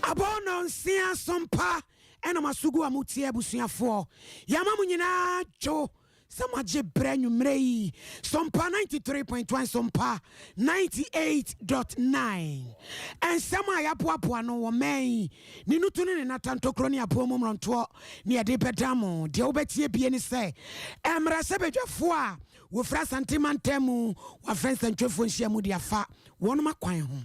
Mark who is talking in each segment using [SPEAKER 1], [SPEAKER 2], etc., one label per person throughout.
[SPEAKER 1] Abɔnɔnsia sompa ɛna masogu a motie abusuafoɔ. Yɛama mo nyinaa dwo sɛ moagye berɛ nwummerɛ yi. Sompa 93.1, Sompa 98.9. Ɛnsɛm a yɛaboaboa no wɔ man ne nutu ne ne natantokuro ne aboɔ mu mmorɔntoɔ ne yɛde bɛda mo. Deɛ wobɛtie bie ne sɛ ɛmmara sɛ badwafoɔ a wɔfiri Asante mantam mu wɔafrɛ nsɛntwerɛfoɔ nhyia mu de afa wɔnom akwan ho.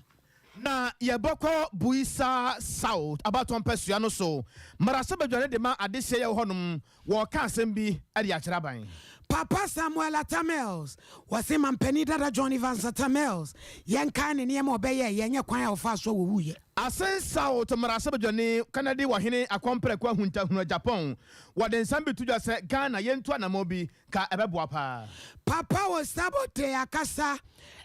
[SPEAKER 2] Na yɛbɛkɔ Builsa South abatoɔ mpɛsua no so. Mmarahyɛbadwa de ma adehyɛ yɛ wɔ hɔnom, wɔka asɛm bi de akyerɛ aban.
[SPEAKER 1] Papa Samuel Atta Mills wɔse mampani dada John Evans Atta Mills, yɛnkae ne nneɛma a ɔbɛyɛ, yɛnyɛ kwan a ɔfa so a wɔwuyɛ.
[SPEAKER 2] Assin South mmarahyɛbadwani Kennedy Ohene Akɔmprɛko Ahuntahunu Agyapong wɔde nsɛm bi to dwa sɛ Ghana yɛntu anammɔ bi ka ɛbɛboa paa.
[SPEAKER 1] Papa wɔ sabote akasa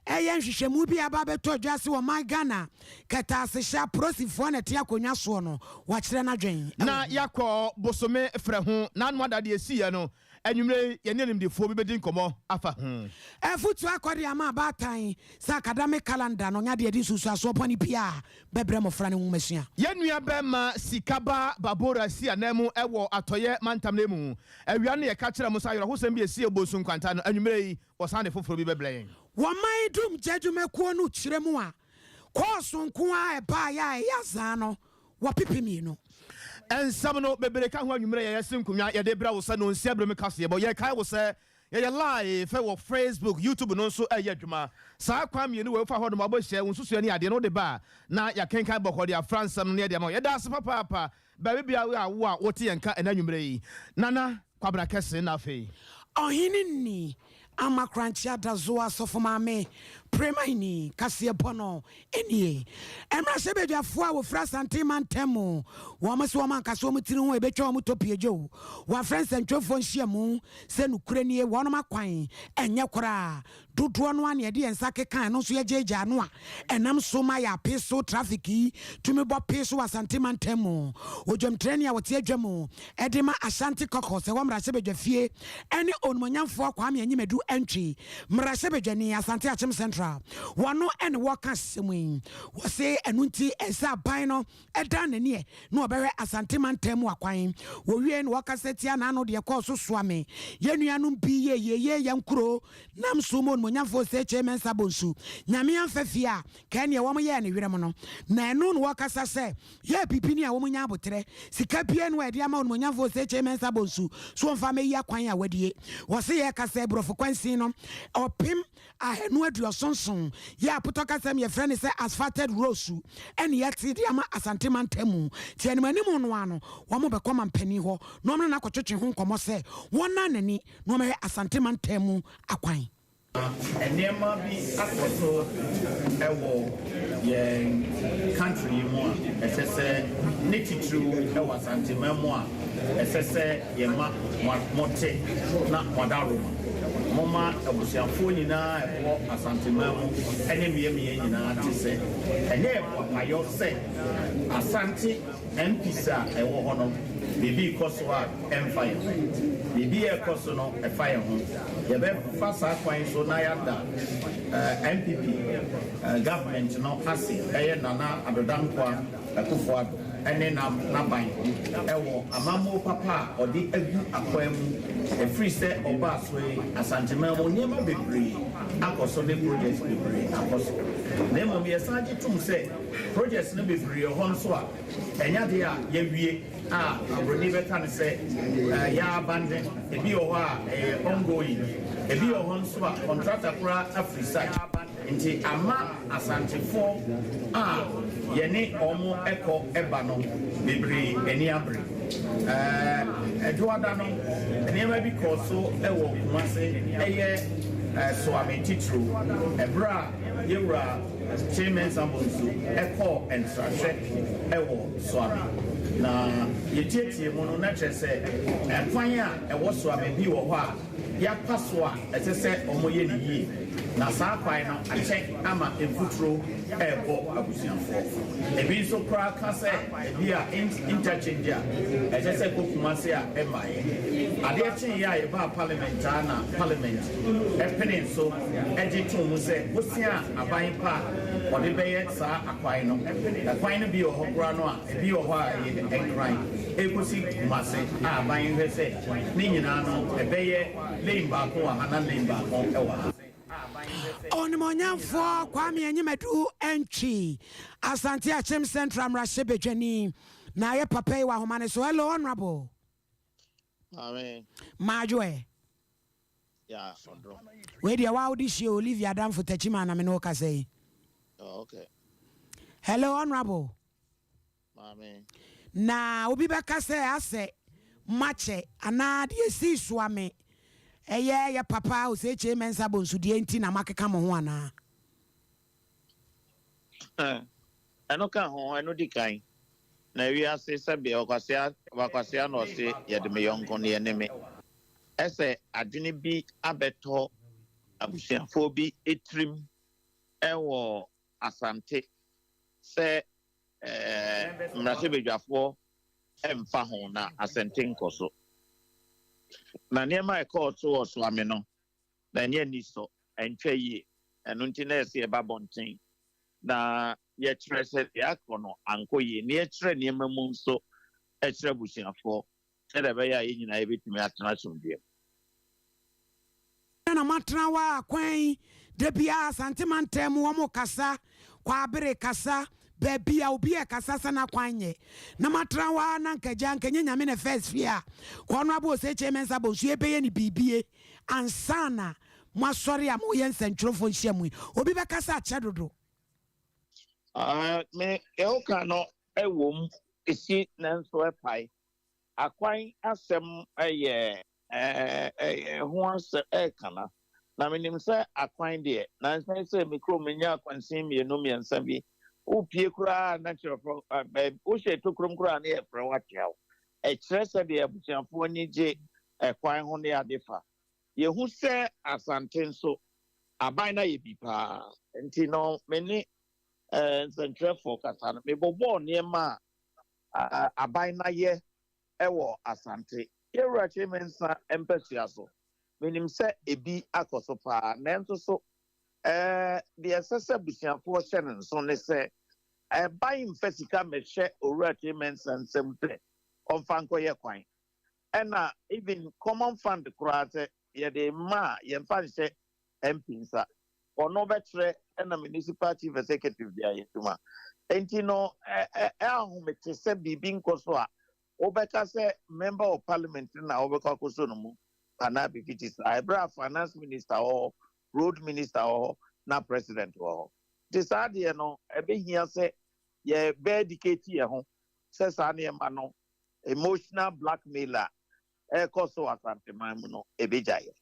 [SPEAKER 1] ɛyɛ nhwehwɛmu bi aba bɛtɔ dwa se wɔman Ghana kɛtaasehyɛ apolisifoɔ na ɛte akonnwa soɔ no, wakyerɛ n'adwen.
[SPEAKER 2] Na yɛakɔ Bosome Frɛ ho n'ano adadeɛ siiɛ no. Anwummerɛ yɛne animdefoɔ bi bɛdi nkɔmmɔ afa ho.
[SPEAKER 1] Ɛfotu akɔde ama abaatan sɛ academic calendar no nya deɛ de nsusuasoɔ bɔne bi a bɛbrɛ mmɔfra no nwomasua.
[SPEAKER 2] Yɛn nua bɛrima Sikaba Babora si anan mu ɛwɔ Atɔyɛ mantam no mu. Awia no yɛka kyerɛ mo sɛ ayerɛhosɛm bi esi Obosu Nkwanta no, anwummerɛ yi wɔsan de foforɔ bi bɛbrɛ yɛn.
[SPEAKER 1] Wɔman dum gya dwumakuo no kyerɛ mu a kɔɔso nko a ɛbaeɛ a ɛyɛ azaa no wɔpepe 2.
[SPEAKER 2] Ɛnsɛm no bebree ka ho. Anwummerɛ yɛyɛ se nkonnwa yɛde brɛ wo sɛ no nsia berɛ mu kaseɛbɔ. Yɛkae wo sɛ yɛyɛ live wɔ Facebook, YouTube no nso ɛyɛ adwuma. Saa kwan 2 wɔ fa hɔ nom abɔhyɛ wo nsusua ne adeɛ no wode ba a na yɛakenkan bɔkɔ de afra nsɛm no ne yɛde ama wo. Yɛda ase papaapa baabi bia a wo a wote yɛn ka ɛna anwummerɛ yi. Nana Kwabena Kɛse na afei
[SPEAKER 1] Ɔhene ni ama korankye adazo asɔfo maame premani kaseɛ bɔ no nie. Mmarahyɛ badwafoɔ a wɔfiri Asante mantam mu wɔn sɛ wɔn ankasa wɔn tiri ho ɛbɛtwa wɔn tɔ pie dwo. Wɔafrɛ nsɛntwerɛfoɔ nhyia mu sɛ nokorɛ nie, wɔnom akwan ɛnyɛ koraa dodoɔ no a ne yɛde yɛn nsa keka ɛno nso yɛgyeegyaa no a ɛnam so ma yɛ ape so traffic yi tumi bɔ pee so wɔ Asante mantam mu. Odwamtirani a wɔte adwa mu ɛde ma Ashanti Caucus ɛwɔ mmarahyɛbadwa fie ɛne onumonyamfoɔ Kwame Anyimadu Antwi, mmarahyɛbadwani Asante Akyem Central, wɔno ɛne wɔka asɛm yi. Wɔse ɛno nti ɛsɛ aban no ɛda n'ani ɛ na ɔbɛhwɛ Asante mantam mu akwan. Wɔwie no wɔkasa tia n'ano deɛ kɔɔ so soa me yɛn nuanom bi yɛyɛyɛ yɛn kuro nam so ma onumonyamfoɔ sɛ Kyei Mensah Bonsu Nyame amfa fie a kɛneɛ wɔn yɛɛ ne werɛ mu no. Na ɛno na wɔkasa sɛ yɛ pipi ni a wɔn nya abotrɛ sika bie no a ɛde ama onumonyamfoɔ sɛ Kyei Mensah Bonsu so wɔmfa mɛyi akwan a wadie. Wɔse yɛ kasa borɔfo kwansin no 1507 yɛ apotɔ kasɛm yɛfrɛ ne sɛ asphalted roads ɛne yɛte de ama Asante mantam mu. Nti anim anim no ano wɔn bɛkɔ mampanin hɔ na wɔn no akɔtwetwe ho nkɔmmɔ sɛ wɔn na n'ani na wɔmɛhwɛ Asante mantam mu akwan.
[SPEAKER 3] Nneɛma bi akɔ so ɛwɔ yɛn country yi mu a ɛsɛ sɛ ne titiriw ɛwɔ Asanteman mu a ɛsɛ sɛ yɛma mote na moadaroma moma abusuafoɔ nyinaa ɛwɔ Asanteman mu ɛne mmeammea nyinaa te sɛ ɛnyɛ ɛboapayɔ sɛ Asante MPs a ɛwɔ hɔ no, biribi kɔ so a ɛmfa yɛn ho. Biribi a ɛkɔ so no ɛfa yɛn ho. Yɛbɛfa saa kwan so na yɛada NPP government no ase, ɛyɛ Nana Addo Dankwa Akufo Addo ɛne n'aban ɛwɔ amammuo papa a ɔde agu akwan mu ɛfiri sɛ ɔbaa so yi. Asanteman mu nneɛma bebree akɔ so ne projects bebree akɔ so, na mmom yɛsan gye tom sɛ projects no bebree wɔ hɔ nso a ɛnyɛ adeɛ a yɛawie a aburoni bɛka no sɛ yɛ abandon. Ebi wɔ hɔ a ɛyɛ ongoing, ebi wɔ hɔ nso a contractor koraa afiri site, nti ama Asantefoɔ a yɛne wɔn ɛkɔ ɛba no bebree ani abere. Ɛdwoada no nneɛma bi kɔɔ so ɛwɔ Kumase, ɛyɛ Soame titiriw, ɛberɛ a yɛwura Kyei Mensah Bonsu ɛkɔɔ nsrahwɛ ɛwɔ Soame. Na yɛtietie mu no na kyerɛ sɛ ɛkwan a ɛwɔ Soame bi wɔ hɔ a yɛapa so a ɛsɛ sɛ wɔyɛ ne yie, na saa kwan no akyɛ ama mfuturo. ɛrebɔ abusuafoɔ. Ebi nso koraa ka sɛ ebi a interchange a ɛsɛ sɛ ɛkɔ Kumasi a ɛmmaeɛ. Adeɛ kyeeɛ a yɛbaa parliament a na parliament penee so gye too mu sɛ bosea a aban pɛ a wɔde bɛyɛ saa akwan no. Ɛkwan no bi wɔ hɔ koraa no a ebi wɔ hɔ a ɛyɛ Nkran ɛrekɔsi Kumasi a aban hwɛ sɛ ne nyinaa no ɛbɛyɛ lane baako wɔ ha na lane baako wɔ ha.
[SPEAKER 1] Onimuonyamfoɔ Kwame Anyimadu Antwi, Asante Akyem Central Mmarahyɛbadwani, na ayɛ papa yi wɔ ahoma no so. Hello, Honourable.
[SPEAKER 4] Maame.
[SPEAKER 1] Maajo ɛ.
[SPEAKER 4] Ya, ɔdɔ.
[SPEAKER 1] Wei deɛ waa wode hyia Olivia Adamfo Takyima na me ne wo kasa yi.
[SPEAKER 4] Oh, okay.
[SPEAKER 1] Hello, Honourable.
[SPEAKER 4] Maame.
[SPEAKER 1] Na obi bɛka sɛ asɛ makyɛ anaa deɛ esii soa me ɛyɛ yɛ papa Osei Kyei Mensah Bonsu deɛ nti na moakeka mo ho anaa?
[SPEAKER 4] Ɛno ka ho, ɛno di kan. Na wiase sɛbe ɔkwasea ɔkwasea na ɔse yɛde me yɔnko no yɛne me. Ɛsɛ adwene bi abɛtɔ abusuafoɔ bi tirim wɔ Asante sɛ mmarahyɛbadwafoɔ mfa ho na asɛnte nkɔ so. Na nneɛma a ɛkɔɔ so wɔ Soame no, na ɛnyɛ anisɔ, ɛntwa yie. Ɛno nti na ɛsɛ yɛba abɔnten na yɛkyerɛ sɛ deɛ akɔ no ankɔ yie, na yɛkyerɛ nneɛma mu nso kyerɛ abusuafoɔ sɛdeɛ ɛbɛyɛ a yɛn nyinaa yɛbɛtumi atena asomdwoeɛ mu.
[SPEAKER 1] Na moatena hɔ a kwan yi da biara Asante mantam mu wɔn kasa, Kwaabere kasa, baabi a obi ɛkasa sɛ n'akwan nyɛ. Na moatena hɔ ara na nka agya nka nyɛ Nyame na first fie a kɔ Honourable Osei Kyei Mensah Bonsu yɛbɛyɛ no biribie ansa na moasɔre a moyɛ nsɛntwerɛfoɔ nhyiamu yi. Obi bɛka sɛ akyɛ dodo.
[SPEAKER 4] Ah, me deɛ woka no ɛwom, ɛsi nanso ɛpae. Akwan asɛm yɛ ɛho asɛm ɛrekana. Na menim sɛ akwan deɛ, nansa yi sɛ me kurom menya akwansin mmienu mmiɛnsa bi, wopie koraa na kyerɛ baabi, wohyɛ tokurom koraa na yɛfrɛ wo akyea wo. Ɛkyerɛ sɛdeɛ abusuafoɔ ani gye ɛkwan ho ne ade fa. Yɛhu sɛ Asante nso, aban no ayɛ bi paa. Nti no, me ne nsɛntwerɛfoɔ kasa no, mebobɔɔ nneɛma a aban no ayɛ wɔ Asante. Yɛwura Kyei Mensah mpasua so. Menim sɛ ebi akɔ so paa, nanso so deɛ ɛsɛ sɛ abusuafoɔ hyɛ no nso ne sɛ aban mfa sika mmɛhyɛ Owura Kyei Mensah nsam sɛ ɔmfa nkɔyɛ kwan. Ɛna even common fund koraa sɛ yɛde rema a yɛmfa nhyɛ MP nsa. Ɔno bɛkyerɛ ɛna Municipal Chief Executive de ayɛ adwuma. Enti no ɛahomete sɛ biribi nkɔ so a wobɛka sɛ Member of Parliament no na wobɛkɔ akɔsɔ no mu anaa biribi te saa. Ɛberɛ a Finance Minister wɔ hɔ, Road Minister wɔ hɔ na President wɔ hɔ. Nti saa deɛ no ɛbɛhia sɛ yɛbɛ educate yɛn ho sɛ saa nneɛma no emotional blackmail a ɛrekɔ so wɔ Asanteman mu no ɛbɛgyaeɛ.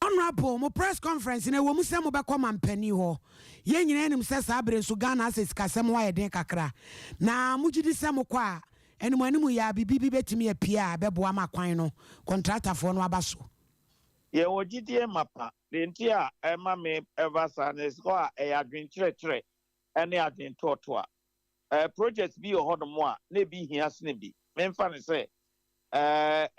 [SPEAKER 1] Honourable, mo press conference no ɛwɔ mu sɛ mobɛkɔ mampanin hɔ, yɛn nyinaa nim sɛ saa bere nso Ghana asɛ sikasɛm ho ayɛ den kakra, na mogyedi sɛ mokɔ a anim anim yi ara biribi bi bɛtumi apue a ɛbɛboa ma kwan no kɔntratafoɔ no aba so?
[SPEAKER 4] Yɛwɔ gyidie mapa. Deɛ nti a ɛma me ba saa ne sɛ a ɛyɛ adwenkyerɛkyerɛ ne adwentoɔtoa. Project bi wɔ hɔnom a na ebi hia sene bi. Memfa no sɛ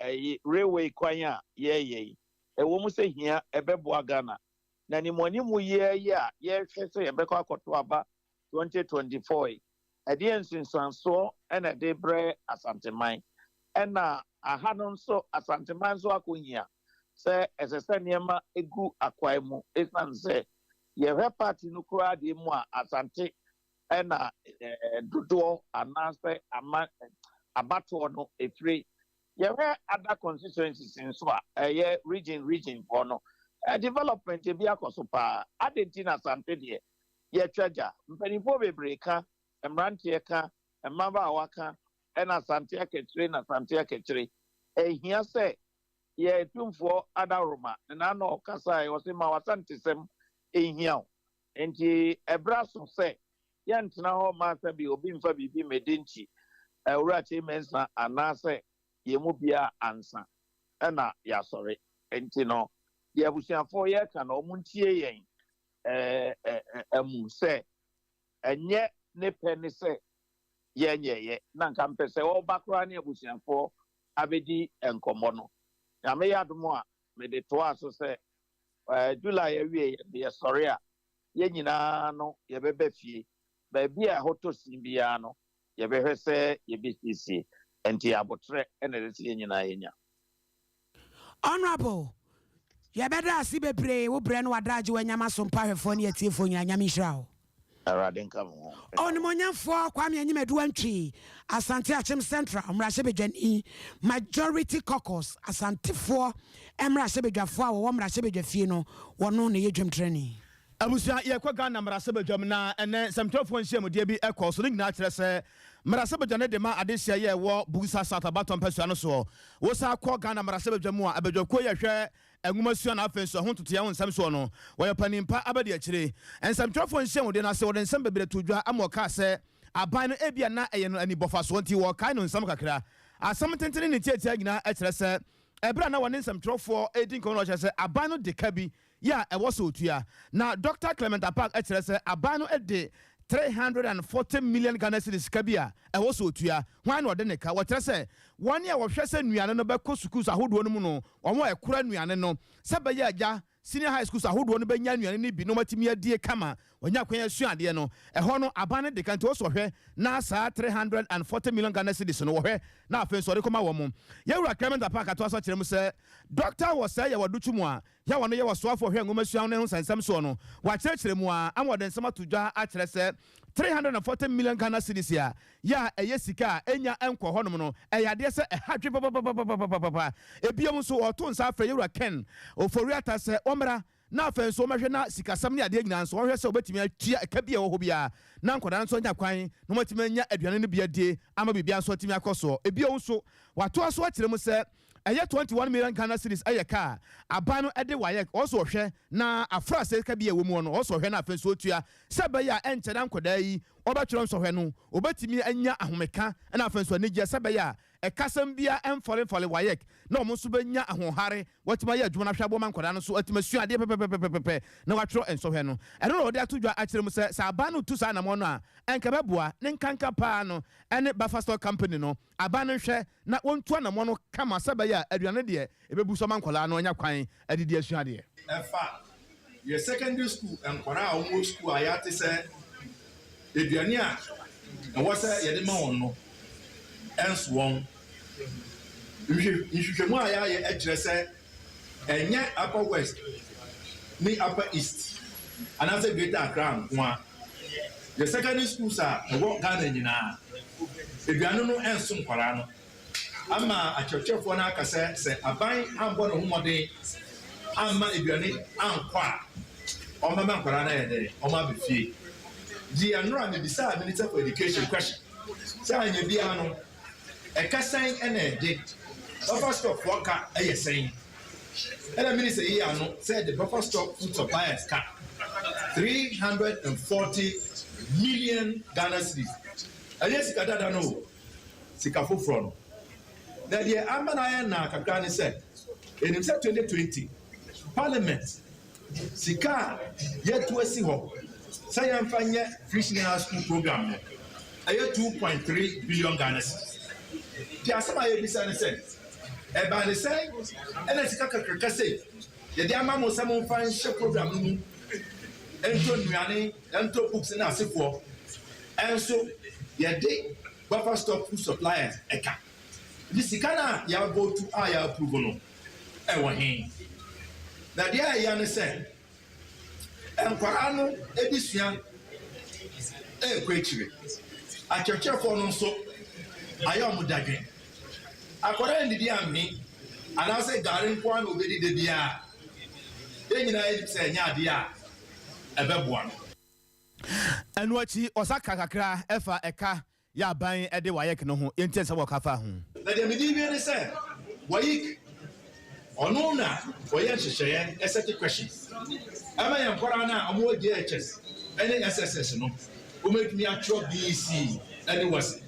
[SPEAKER 4] ɛyi railway kwan a yɛreyɛ yi, ɛwɔ mu sɛ hia ɛbɛboa Ghana. Na animuanimu yi ara yi a yɛrehwɛ sɛ yɛbɛkɔ akɔto aba 2024 yi, ɛdeɛn nsunsuansoɔ na ɛde rebrɛ Asanteman? Ɛna aha no nso, Asanteman nso akɔhia sɛ ɛsɛ sɛ nneɛma gu akwan mu ɛsiane sɛ yɛhwɛ party no koraa deɛ mu a Asante na dodoɔ anaasɛ ama abatoɔ no ɛfiri. Yɛhwɛ other constituencies nso a ɛyɛ region region foɔ no, development ebi akɔ so paa. Adɛn nti na Asante deɛ yɛtwa gya? Mpanimfoɔ bebree ka, mmeranteɛ ka, mmabaawa ka, ɛna Asante akakyire na Asante akakyire. Ɛhia sɛ yɛn Tumfoɔ Adaworoma ne n'ano ɔkasaeɛ, ɔse ma w'Asantesɛm nhia wo. Enti ɛberɛ aso sɛ yɛntena hɔ mma sɛbe obi mfa biribi mmɛdi nkyi, Owura Kyei Mensah anaasɛ yɛn mu biara ansa na yɛasɔre. Enti no, deɛ abusuafoɔ yɛreka no, wɔntie yɛn amu sɛ. Ɛnyɛ ne pɛ ne sɛ yɛnyɛyɛ na nka mpɛ sɛ ɔba koraa ne abusuafoɔ abɛdi nkɔmmɔ no. Nyame yɛ adom a, mede toa so sɛ July awie yɛ yɛsɔre a, yɛn nyinaa no yɛbɛbɛ fie. Baabi a ɛhɔ tɔ sin biara no, yɛbɛhwɛ sɛ yɛbɛsiesie. Nti abotrɛ ɛna ɛsɛ sɛ yɛn nyinaa yɛnya.
[SPEAKER 1] Honorable, yɛbɛda ase bebree. Wo brɛ no wadagye wanyama so mpa ahwɛfoɔ ne atiefoɔ nyinaa. Nyame nhyira wo.
[SPEAKER 4] Awurade nka mo ho.
[SPEAKER 1] Ɔnumonyamfoɔ Kwame Anyimadu Antwi, Asante Akyem Central mmarahyɛbadwani, Majority Caucus, Asantefoɔ mmarahyɛbadwafoɔ a wɔwɔ mmarahyɛbadwa fie no, wɔno na ɛyɛ dwamtirani.
[SPEAKER 2] Abusua, yɛkɔ Ghana mmarahyɛbadwam na ɛnɛ nsɛmtwerɛfoɔ nhyiamudeɛ bi ɛkɔ so. Ne nyinaa kyerɛ sɛ mmarahyɛbadwa no de ma adehyɛ yɛ ɛwɔ Builsa South abatɔ mpasua no soɔ. Wosa kɔ Ghana mmarahyɛbadwa mu a, abadwakuo yɛhwɛ nwoma sua na afei nso ɛho ntotoeɛ ho nsɛm soɔ no, wɔyɛ panimpa abɛde akyire. Nsɛmtwerɛfoɔ nhyiamudeɛ no ase, wɔde nsɛm bebree to dwa ama ɔkaa sɛ aban no ebia na ɛyɛ no anibɔfasoɔ, nti wɔkae no nsɛm kakra. Asɛm tentene ne tiatia nyinaa kyerɛ sɛ ɛberɛ a na wɔne nsɛmtwerɛfoɔ redi nkɔmmɔ no, wɔkyerɛ sɛ aban no de ka bi yɛ a ɛwɔ sɛ otua. Na Dr Clement Apaak kyerɛ sɛ aban no de 340 million Ghana cedis sika bi a ɛwɔ sɛ otua. Hwan na ɔde ne ka? Wɔkyerɛ sɛ wɔn a wɔhwɛ sɛ nnuane no bɛkɔ schools ahodoɔ no mu no, wɔn a ɛkora nnuane no sɛ bɛyɛ agya senior high schools ahodoɔ no bɛnya nnuane no bi na wɔatumi adie kama, wɔnya kwan asua adeɛ no. Ɛhɔ no aban no de ka, nti wɔsɔ hwɛ na saa 340 million Ghana cedis no wɔhwɛ na afei nso ɔde kɔma wɔn mo. Yɛwura Clement Apaak atoa so akyerɛ mu sɛ Dr wɔ sɛ yɛwɔ dotwo mu a yɛwɔ no yɛwɔ soafoɔ hwɛ nwoma sua ne ho nsɛnsɛm soɔ no, wakyerɛkyerɛ mu a ama wɔde nsɛm ato dwa akyerɛ sɛ 340 million Ghana cedis a yɛ a ɛyɛ sika a ɛnya nkɔ hɔnom no, ɛyɛ adeɛ sɛ ɛha dwe papapapapapapa. Ebiom nso, wɔto nsa afrɛ yɛwura Ken Ofori-Atta sɛ wɔmmra na afei nso wɔmɛhwɛ na sikasɛm ne adeɛ nyinaa nso wɔhwɛ sɛ wɔbɛtumi atua ɛka bi a ɛwɔ hɔ biara na nkwadaa nso anya kwan na wɔatumi anya aduane no bi adie ama biribiara nso atumi akɔ soɔ. Ebio nso, watoa so akyerɛ mu sɛ ɛyɛ 21 million Ghana cedis ɛyɛ ka a aban no ɛde WAEC. Ɔso ɔhwɛ na afra sɛ ka bi a ɛwɔ mu no, ɔso ɔhwɛ na afei nso otua sɛ ɛbɛyɛ a ɛnkyɛ na nkwadaa yi wɔbɛtwerɛ nsɔhwɛ no, wɔbɛtumi anya ahomeka ɛna afei nso anigyeɛ sɛ ɛbɛyɛ a ɛkasɛm bia ɛmfɔlemfɔle WAEC na wɔn nso bɛnya ahoɔhare wɔatumi ayɛ adwuma no ahwɛ aboɔ ma nkwadaa no nso atumi asua adeɛ pɛpɛpɛpɛpɛ na wɔatwerɛ nsɔhwɛ no. Ɛno na wɔde ato dwa akyerɛ mu sɛ sɛ aban no tu saa anammɔn no a, ɛnka bɛboa ne nkanka paa no ɛne Buffer Stock Company no. Aban no nhwɛ na wɔntu anammɔn no kama sɛ ɛbɛyɛ a aduane deɛ ɛbɛbu so ama nkwadaa no anya kwan adidi asua adeɛ.
[SPEAKER 5] Ɛfa yɛ secondary school nkwadaa a wɔwɔ school a yɛate sɛ aduane a ɛwɔ sɛ yɛde ma wɔn no ɛnso wɔn. Nhwehwɛmu a yɛayɛ kyerɛ sɛ ɛnyɛ Upper West ne Upper East anaasɛ Greater Accra nko a, yɛ secondary schools a ɛwɔ Ghana nyinaa, aduane no ɛnso nkwadaa no, ama akyerɛkyerɛfoɔ no aka sɛ sɛ aban ambɔ ne ho mmɔden amma aduane ankɔ a, ɔmmɛma nkwadaa no ayɛ dɛn, ɔmo abɛ fie. Gye ɛnora mebisa Minister for Education question sɛ anyɛ biara no, ɛka sɛn ɛna ɛde buffer stock foɔ ka ɛyɛ sɛn? Ɛna minister yi ano sɛ the buffer stock food suppliers ka 340 million Ghana cedis. Ɛnyɛ sika dada no o, sika foforɔ no. Na deɛ ama no ayɛ naa kakra ne sɛ ɛnim sɛ 2020 Parliament sika a yɛtu asi hɔ sɛ yɛmfa nyɛ free senior high school program no ɛyɛ 2.3 billion Ghana cedis. Nti asɛm a yɛbisa ne sɛ, ɛbaa ne sɛn ɛna sika kakraka sei yɛde ama mo sɛ momfa nhyɛ program no mu, ɛntɔ nnuane, ɛntɔ books ne asefoɔ, ɛnso yɛde buffer stock food suppliers ɛka? Nti sika no a yɛabɔ tu a yɛapprove no ɛwɔ he? Na deɛ a ɛyɛ ne sɛ nkwaraa no ebi sua ɛrekɔ akyire, akyerɛkyerɛfoɔ no nso ayɛ ɔmo dadwen. Akwaraa ndidi ame anaasɛ gari nko ara na obedi de biara, yɛn nyinaa yɛ sɛ ɛnyɛ adeɛ a ɛbɛboa no.
[SPEAKER 2] Ɛno akyi, ɔsa ka kakra ɛfa ɛka yɛ aban ɛde WAEC no ho. Yɛntie sɛ wɔka fa ho.
[SPEAKER 5] Na deɛ mede wie ne sɛ WAEC, ɔno na ɔyɛ nhyehyɛeɛ, ɛset questions ɛma yɛn nkwaraa no a ɔmowɔ JHS ɛne SSS no, wɔmatumi atwerɛ BECE ɛne WASSCE.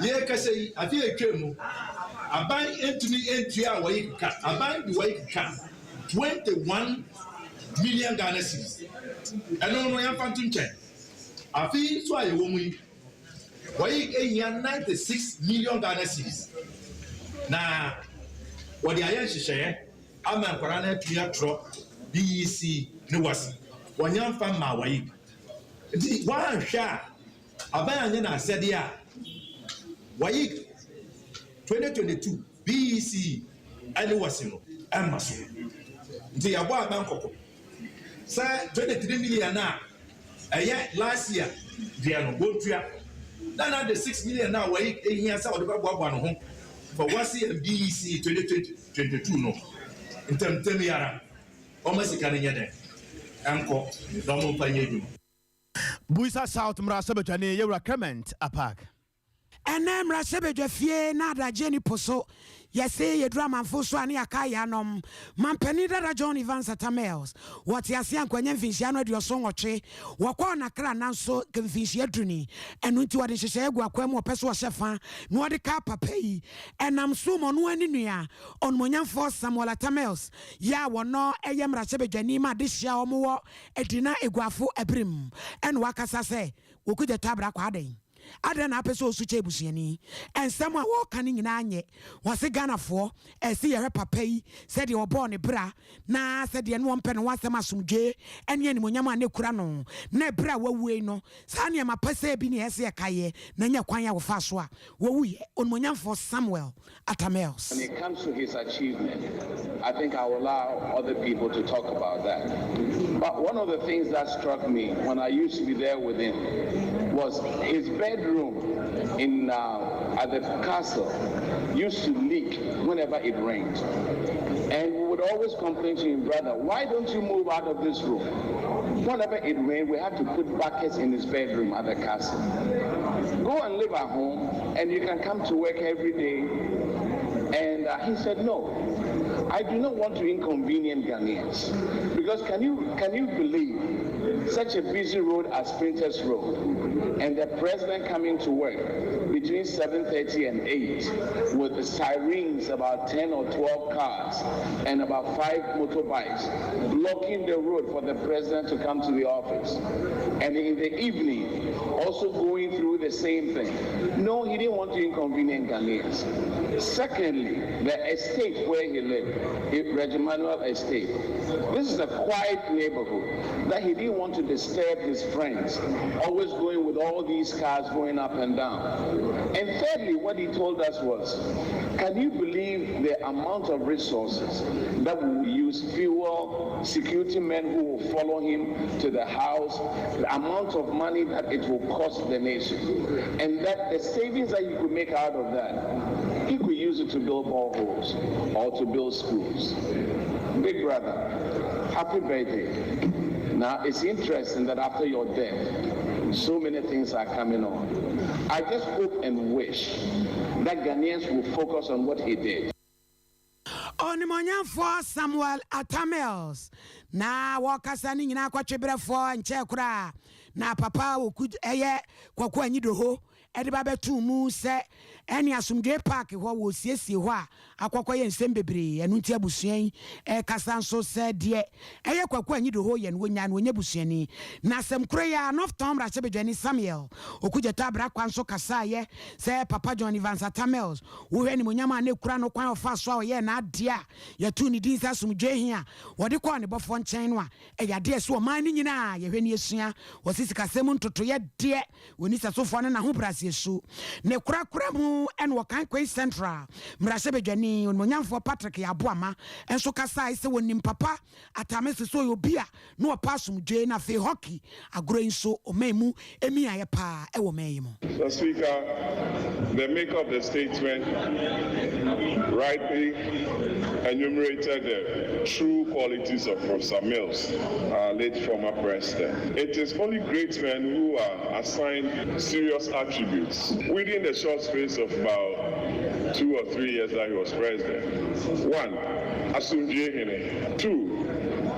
[SPEAKER 5] Yɛkasa yi, afe a ɛtwa mu, aban ntumi ntua a WAEC ka, aban de WAEC ka 21 million Ghana cedis. Ɛno no yɛmfa nto nkyɛn. Afe yi nso a yɛwɔ mu yi, WAEC hia 96 million Ghana cedis na wɔde ayɛ nhyehyɛeɛ ama nkwadaa no atumi atwerɛ BEC ne WASSCE. Wɔnnya mfa mmaa WAEC. Nti woanhwɛ a, aban anyɛ n'asɛdeɛ a, WAEC 2022 BEC ne WASSCE no ɛmma so. Nti yɛabɔ aban kɔkɔ sɛ 23 million a ɛyɛ last year deɛ no wɔntua na 96 million a WAEC ehia sɛ wɔde bɛboaboa ne ho for WASSCE and BEC 2022 no, ntɛmntɛm yi ara wɔma sika no nyɛ dɛn ɛnkɔ na wɔn mfa nyɛ adwuma.
[SPEAKER 2] Builsa South mmarahyɛbadwani Yewura Clement Apaak.
[SPEAKER 1] Ɛnnɛ mmarahyɛbadwafie na adagyeɛ ni po so. Yɛse yɛduru amanfo so a ne yɛakae yɛanom. Mampanin dada John Evans Atta Mills, wɔte ase a nkwanya mfinhyia no 78. Wɔkɔɔ n'akra nanso nka mfinhyia du ni. Ɛno nti wɔde nhyehyɛeɛ agu akwan mu wɔpɛ so wɔhyɛ fa na wɔde kaa papa yi. Ɛnam so ma ɔno ara ne nua, Ɔnumonyamfoɔ Samuel Atta Mills yɛ a wɔnɔ yɛ mmarahyɛbadwani ma adehyeɛ a wɔwɔ Adina Eguafo Abirim ɛna wakasa sɛ, Wɔkugya Tabra kɔ adɛn? Adɛn na apɛ sɛ ɔsu kyɛ abusuani? Nsɛm a wɔreka no nyinaa nyɛ. Wɔse Ghanafoɔ ɛse yɛhwɛ papa yi sɛdeɛ ɔbɔɔ ne bra na sɛdeɛ ne wɔmpɛ ne ho asɛm asomdwoeɛ ne animuonyam a na ɛkura no na ɛberɛ a wawue yi no saa nneɛma pɛsɛɛ bi ne ɛsɛ yɛkaeɛ na ɛnyɛ kwan a wɔfaa so a wɔwuiɛ. Onimuonyamfoɔ Samuel Atta Mills.
[SPEAKER 6] When it comes to his achievement, I think I will allow other people to talk about that. But one of the things that struck me when I used to be there with him was his bedroom in at the castle used to leak whenever it rained. And we would always complain to him, "Brother, why don't you move out of this room?" Whenever it rained, we had to put buckets in his bedroom at the castle. "Go and live at home, and you can come to work every day." And he said, "No, I do not want to inconvenience Ghanaians." Because can you believe such a busy road as Spintex Road and the president coming to work between 7:30 and 8 with the sirens, about 10 or 12 cars and about five motorbikes blocking the road for the president to come to the office? And in the evening, also going through the same thing. No, he didn't want to inconvenience Ghanaians. Secondly, the estate where he lived, Regimanuel Estate. This is a quiet neighborhood that he didn't want to disturb his friends, always going with all these cars going up and down. And thirdly, what he told us was, can you believe the amount of resources that we will use, fuel, security men who will follow him to the house, the amount of money that it will cost the nation, and that the savings that he could make out of that, he could use it to build boreholes or to build schools? Big brother, happy birthday. Now, it's interesting that after your death, so many things are coming on. I just hope and wish that Ghanaians will focus on what he did.
[SPEAKER 1] Onimuonyamfoɔ Samuel Atta Mills na wɔkasa ne nyinaa kɔtwe berɛfoɔ nkyɛɛ koraa na papa wɔku ɛyɛ Koku Anyidoho ɛde ba bɛto mu sɛ ɛne Asomdwe Park hɔ wɔsiesie hɔ a akɔkɔ yɛ nsɛm bebree. Ɛno nti abusua yi ɛkasa nso sɛ deɛ ɛyɛ Koku Anyidoho yɛ no wɔnya no wɔnyɛ busuani. Na asɛm koro yi a North Tongu mmarahyɛbadwani Samuel Okudzeto Ablakwa nso kasaeɛ sɛ papa John Evans Atta Mills, wohwɛ nimonyam a ne kura no, kwan ɔfa so a ɔyɛɛ n'adeɛ a yɛtoo ne din sɛ asomdwe he a wɔde kɔɔ ne bɔfoɔ nkyɛn no a ɛyɛ adeɛ sɛ ɔman no nyinaa yɛhwɛ ne yɛsua. Wɔse sikasɛm ntotoyɛ deɛ wɔni sɛsofoɔ no n'ahobraseɛ su ne korakora mu. Ɛna Okaikwei Central mmarahyɛbadwani Onimonyamfoɔ Patrick Yaboama nso kasae sɛ wɔnim papa Atta Mills sɛ ɔyɛ obi a na ɔpa asomdwe na afei hockey agorɔ yi nso ɔman mu emi ayɛ paa ɛwɔ man yi mu.
[SPEAKER 7] Mr. Speaker, the maker of the statement rightly enumerated the true qualities of Professor Mills, our late former president. It is only great men who are assigned serious attributes within the short space of about 2 or 3 years that he was president. One, Asomdwe Hene. Two,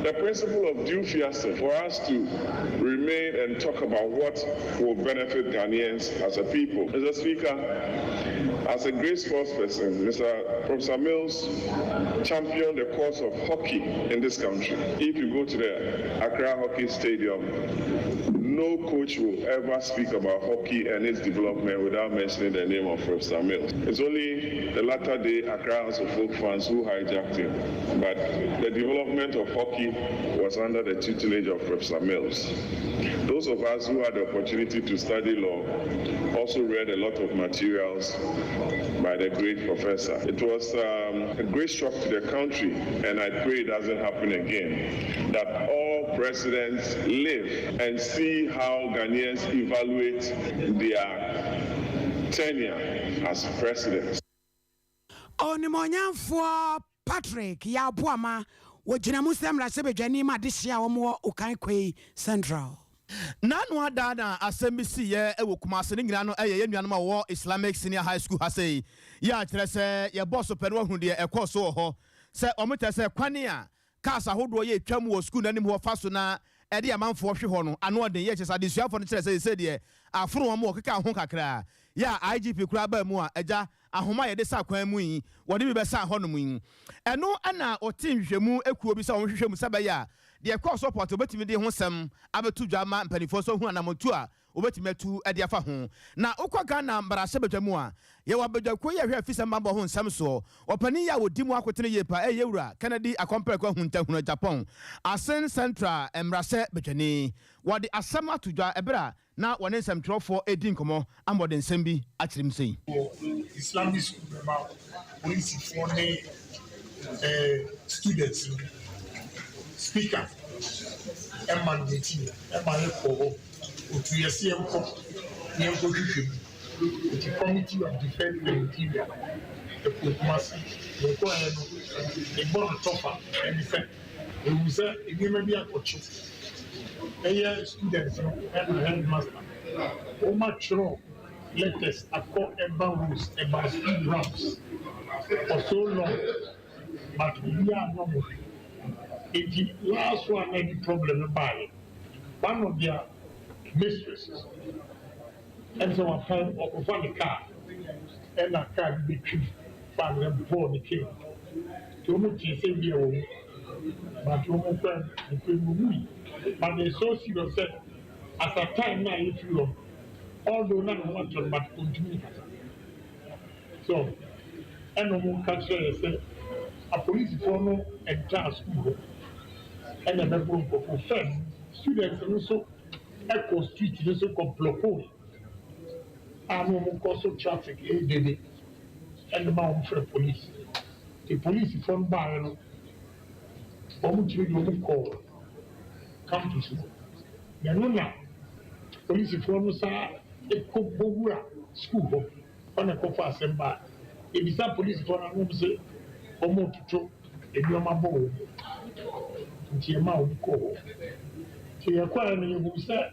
[SPEAKER 7] The principle of due fiasco for us to remain and talk about what will benefit Ghanaians as a people. Mr. Speaker, as a great sports person, Mr. Professor Mills championed the cause of hockey in this country. If you go to the Accra Hockey Stadium, no coach will ever speak about hockey and its development without mentioning the name of Professor Mills. It's only the latter day Accra Hearts of Oak fans who hijacked him. But the development of hockey was under the tutelage of Professor Mills. Those of us who had the opportunity to study law also read a lot of materials by the great professor. It was a great shock to the country, and I pray it doesn't happen again, that all presidents live and see how Ghanaians evaluate their tenure as presidents.
[SPEAKER 1] Onimuonyamfoɔ Patrick Yaw Boamah, wɔgyina mu sɛ mmarahyɛbadwani ma adehyeɛ a wɔwɔ Okaikwei Central.
[SPEAKER 2] N'ano ada na asɛm bi siiɛ wɔ Kumase. Ne nyinaa no yɛ yɛn nuanom a wɔwɔ Islamic Senior High School ha sei yɛ a kyerɛ sɛ yɛbɔɔ so pɛ no wɔahunu deɛ ɛkɔɔ so wɔ hɔ sɛ wɔn kyerɛ sɛ kwane a cars ahodoɔ yɛ twam wɔ sukuu no anim hɔ fa so na ɛde amanfoɔ hwe hɔ no ano ɔden yɛ kyerɛ sɛ adesuafoɔ no kyerɛ sɛ sɛ deɛ afono wɔn wɔ keka ho kakra yɛ a IGP koraa baa mu a agya ahoma a yɛde sa kwan mu yi wɔde bi bɛsa hɔnom yi. Ɛno ɛna ɔte nhwehwɛmu ekuo bi sɛ wɔn hwehwɛ mu sɛ bɛyɛ a deɛ ɛkɔɔ so pɔtɔ obetumi de ho sɛm abɛto dwa ma mpanimfoɔ so hu anamotu a obetumi atu de afa ho. Na wokɔ Ghana mmarahyɛ mu a, yɛwɔ abadwakuo yi a ɛhwɛ afisɛm bambɔ ho nsɛm soɔ. Ɔpanin yi a wɔdi mu akotene yie pa ɛyɛ Wura Kennedy Akɔmprɛko Ahuntahunu Japan Assin Central mmarahyɛ badwani. Wɔde asɛm ato dwa ɛberɛ a na wɔne nsɛmtwerɛfoɔ edi nkɔmmɔ ama wɔde nsɛm bi akyerɛ mu sɛyi.
[SPEAKER 8] Wɔ Islamic school ma polisifoɔ ne students no, speaker ɛma ndeti ɛma yɛ kɔ hɔ otu yɛ si yɛn kɔ yɛn kɔ hwehwɛ mu. Nti Committee of Defence and Interior ɛkɔ Kumasi. Yɛn kɔ yɛ no ɛbɔ no tɔfa ɛne sɛ ewu sɛ nneɛma bi akɔkye ɛyɛ students no ɛna headmaster wɔn atwerɛ letters akɔ urban roads about speed ramps for so long, but obiara anyɛ ɔmo hwee. Eti last one na ɛde problem no baayɛ, one of their mistresses ɛn sɛ wapɔn ɔkɔfa ne car ɛna car bi betwim fa ne bɔɔ ne car nti wɔn tie sɛ bi ɛwɔ mu, but wɔn kɔ nkɔ mu mu yi, but it's so serious sɛ as at time na yɛfiri hɔ, although na ne ho atɔ no, but ɔntumi nkasa so. Ɛna wɔn ka kyerɛ yɛ sɛ apolisifoɔ no ntaa school hɔ ɛna ɛbɛboro nkɔfo. First, students no nso ɛkɔ street no so kɔ block a na wɔn kɔ so traffic ɛɛdede ɛna ma wɔn frɛ police. Te polisifoɔ no baeɛ no, wɔn tumi de wɔn kɔɔ campus hɔ na ɛno na polisifoɔ no saa ɛkɔ bɔwura school hɔ ɔna ɛkɔfa asɛm baa. Ebisa polisifoɔ no anum sɛ wɔn toto nneɛma bɔ wɔn mu nti ɛma wɔn kɔ hɔ. Nti yɛkɔɛ no, yɛhu sɛ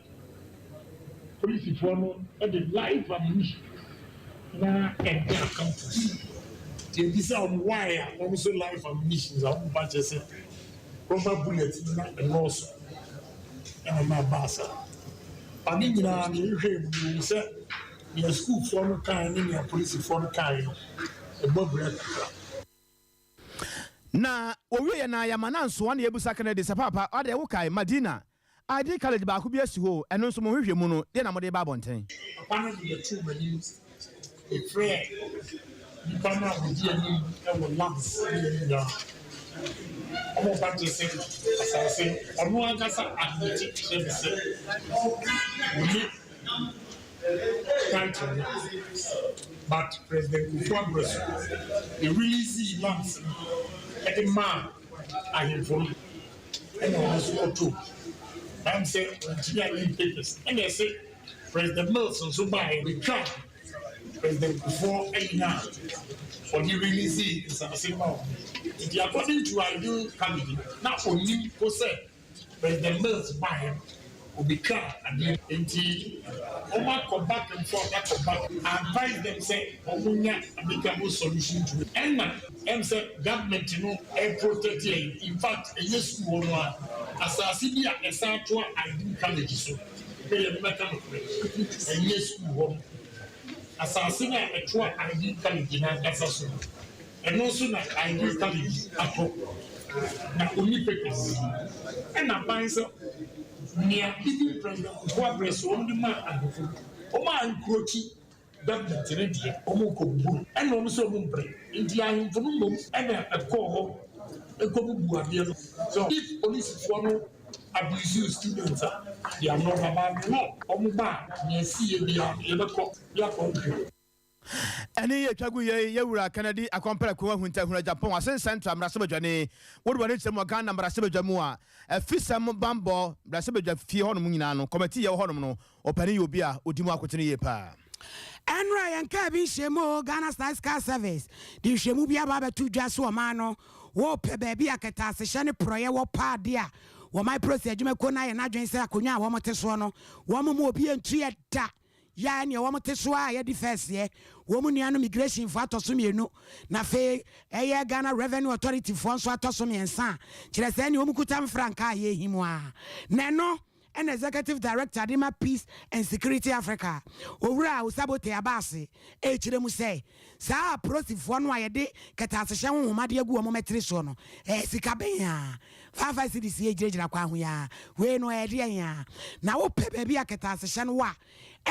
[SPEAKER 8] polisifoɔ no de live ammunition na ɛda campus. Nti ebisa wɔn why a wɔn nso live ammunition a wɔn ba kyerɛ sɛ rubber bullet na ɛnɔɔso ɛna ɔmo aba asa ade nyinaa na yɛhwɛ mu yɛhu sɛ nea sukuufoɔ no kan ne nea polisifoɔ no kan no ɛbɔ abira kakra.
[SPEAKER 2] Na owie yɛ na yɛama na nsoa na yɛbusa Kennedy sɛ, papa ade wokae Madina Ideal College baako bi asi hɔ, ɛno nso mo hwehwɛ mu no deɛ na mode ba abɔnten?
[SPEAKER 8] Papa no de bɛtoo m'anim, efrɛ nipa no a wɔdi anim wɔ lands ne yɛn nyinaa. Ɔmo ba gye sɛ asase ɔno ankasa admit kyerɛ me sɛ wɔne title no, but President Kufuor abrɛ so e release lands no ɛde maa ahemfo no ɛna ɔno nso kɔtoo ɛm sɛ ɔntumi anyɛ papers. Ɛna ɛsɛ President Mills nso baa ɛbɛtwa President Kufuor ɛyina a ɔde release nsase ma wɔn. Nti according to Ideal College, na onim ko sɛ President Mills baeɛ no. Obetwaa adeɛ nti wɔn akɔ back and forth akɔ back. I advise them sɛ wɔn nya amicable solution to it. Ɛna ɛm sɛ government no ɛprotect yɛn. In fact, ɛnyɛ school hɔ no a, asaase bi a ɛsan toa Ideal College so. Bɛyɛ no mɛka nokorɛ. Ɛnyɛ school hɔ no. Asaase no a ɛtoa Ideal College no ankasa so no, ɛno nso na Ideal College atɔ. Na onni papers. Ɛna ban sɛ nea even President Kufuor abrɛ so wɔn de maa ahemfo no, wɔn a nkurokyi government no deɛ, wɔn nkɔbubu no. Ɛna wɔn sɛ wɔn mpere. Nti ahemfo no mmom ɛna ɛkɔɔ hɔ ɛkɔbubu adeɛ no. So if polisifoɔ no abuse students a, they are not about law. Wɔn ba a, nea ɛsi yɛ biara no, yɛbɛkɔ yɛakɔ nhwɛ.
[SPEAKER 2] Ɛne yɛ twa gu yɛ yɛwura Kennedy Akɔmprɛko Ahuntahunu Japan Asen Central mmarahyɛbadwani wode w'ani kyerɛ mu wɔ Ghana mmarahyɛbadwa mu a, afisɛm bambɔ mmarahyɛbadwa fie hɔnom nyinaa no kɔmɛti yɛwɔ hɔnom no, ɔpani yɛ obi a ɔdi mu akotene yie paa.
[SPEAKER 1] Ɛnora yɛn kaa bi nhyiamu o, Ghana Statistical Service de nhwɛmu bi aba abɛto dwa so ɔman no wɔpɛ baabi a kɛtɛasehyɛ ne porɔeɛ wɔ paa de a, wɔman polisi adwumakuo no ayɛ n'adwene sɛ akonnwa a wɔte soɔ no, wɔn mu obi ntu yɛ da yɛ nea wɔn te so a yɛdi fɛseɛ. Wɔn mu nuanom immigration foɔ atɔ so mmienu, na afei ɛyɛ Ghana Revenue Authority foɔ nso atɔ so mmiɛnsa a kyerɛ sɛ nea wɔn kuta mfrankaa a yɛhim a. Na ɛno ɛna Executive Director de ma Peace and Security Africa, Owura Osabote Abaase, ɛrekyerɛ mu sɛ saa apolisifoɔ no a yɛde kɛtɛasehyɛ ho nhoma de agu wɔn mɛtiri soɔ no, ɛyɛ sika bɛn a 5 cedis yɛ gyinagyina kwan ho yi a, wei no ɛyɛ deɛn a? Na wopɛ baabi a kɛtɛasehyɛ no wɔ a,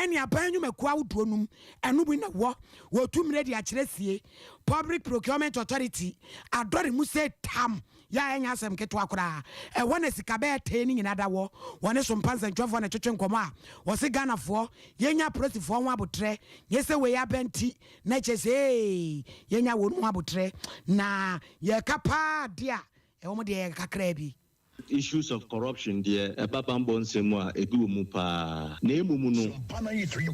[SPEAKER 1] ɛne aban nnwumakuo ahodoɔ num ɛno bi na wɔ wɔtu mmerɛ de akyerɛ sie. Public Procurement Authority adɔre mu sɛ tam yɛ a, ɛnyɛ asɛm ketewa koraa. Ɛhɔ na sika bɛyɛ tee ne nyinaa da wɔ. Wɔne so mpa nsɛntwerɛfoɔ na ɛtwetwe nkɔmmɔ a, wɔse Ghanafoɔ yɛnya apolisifoɔ ho abotrɛ, nyɛ sɛ wei aba nti na kyɛ sɛ ee yɛnya wɔn ho abotrɛ na yɛka paa de a, ɛwɔ mo deɛ yɛ kakraa bi.
[SPEAKER 9] Issues of corruption deɛ, ɛba bambɔ nsɛm mu a, ebi wɔ mu paa. Na emu no,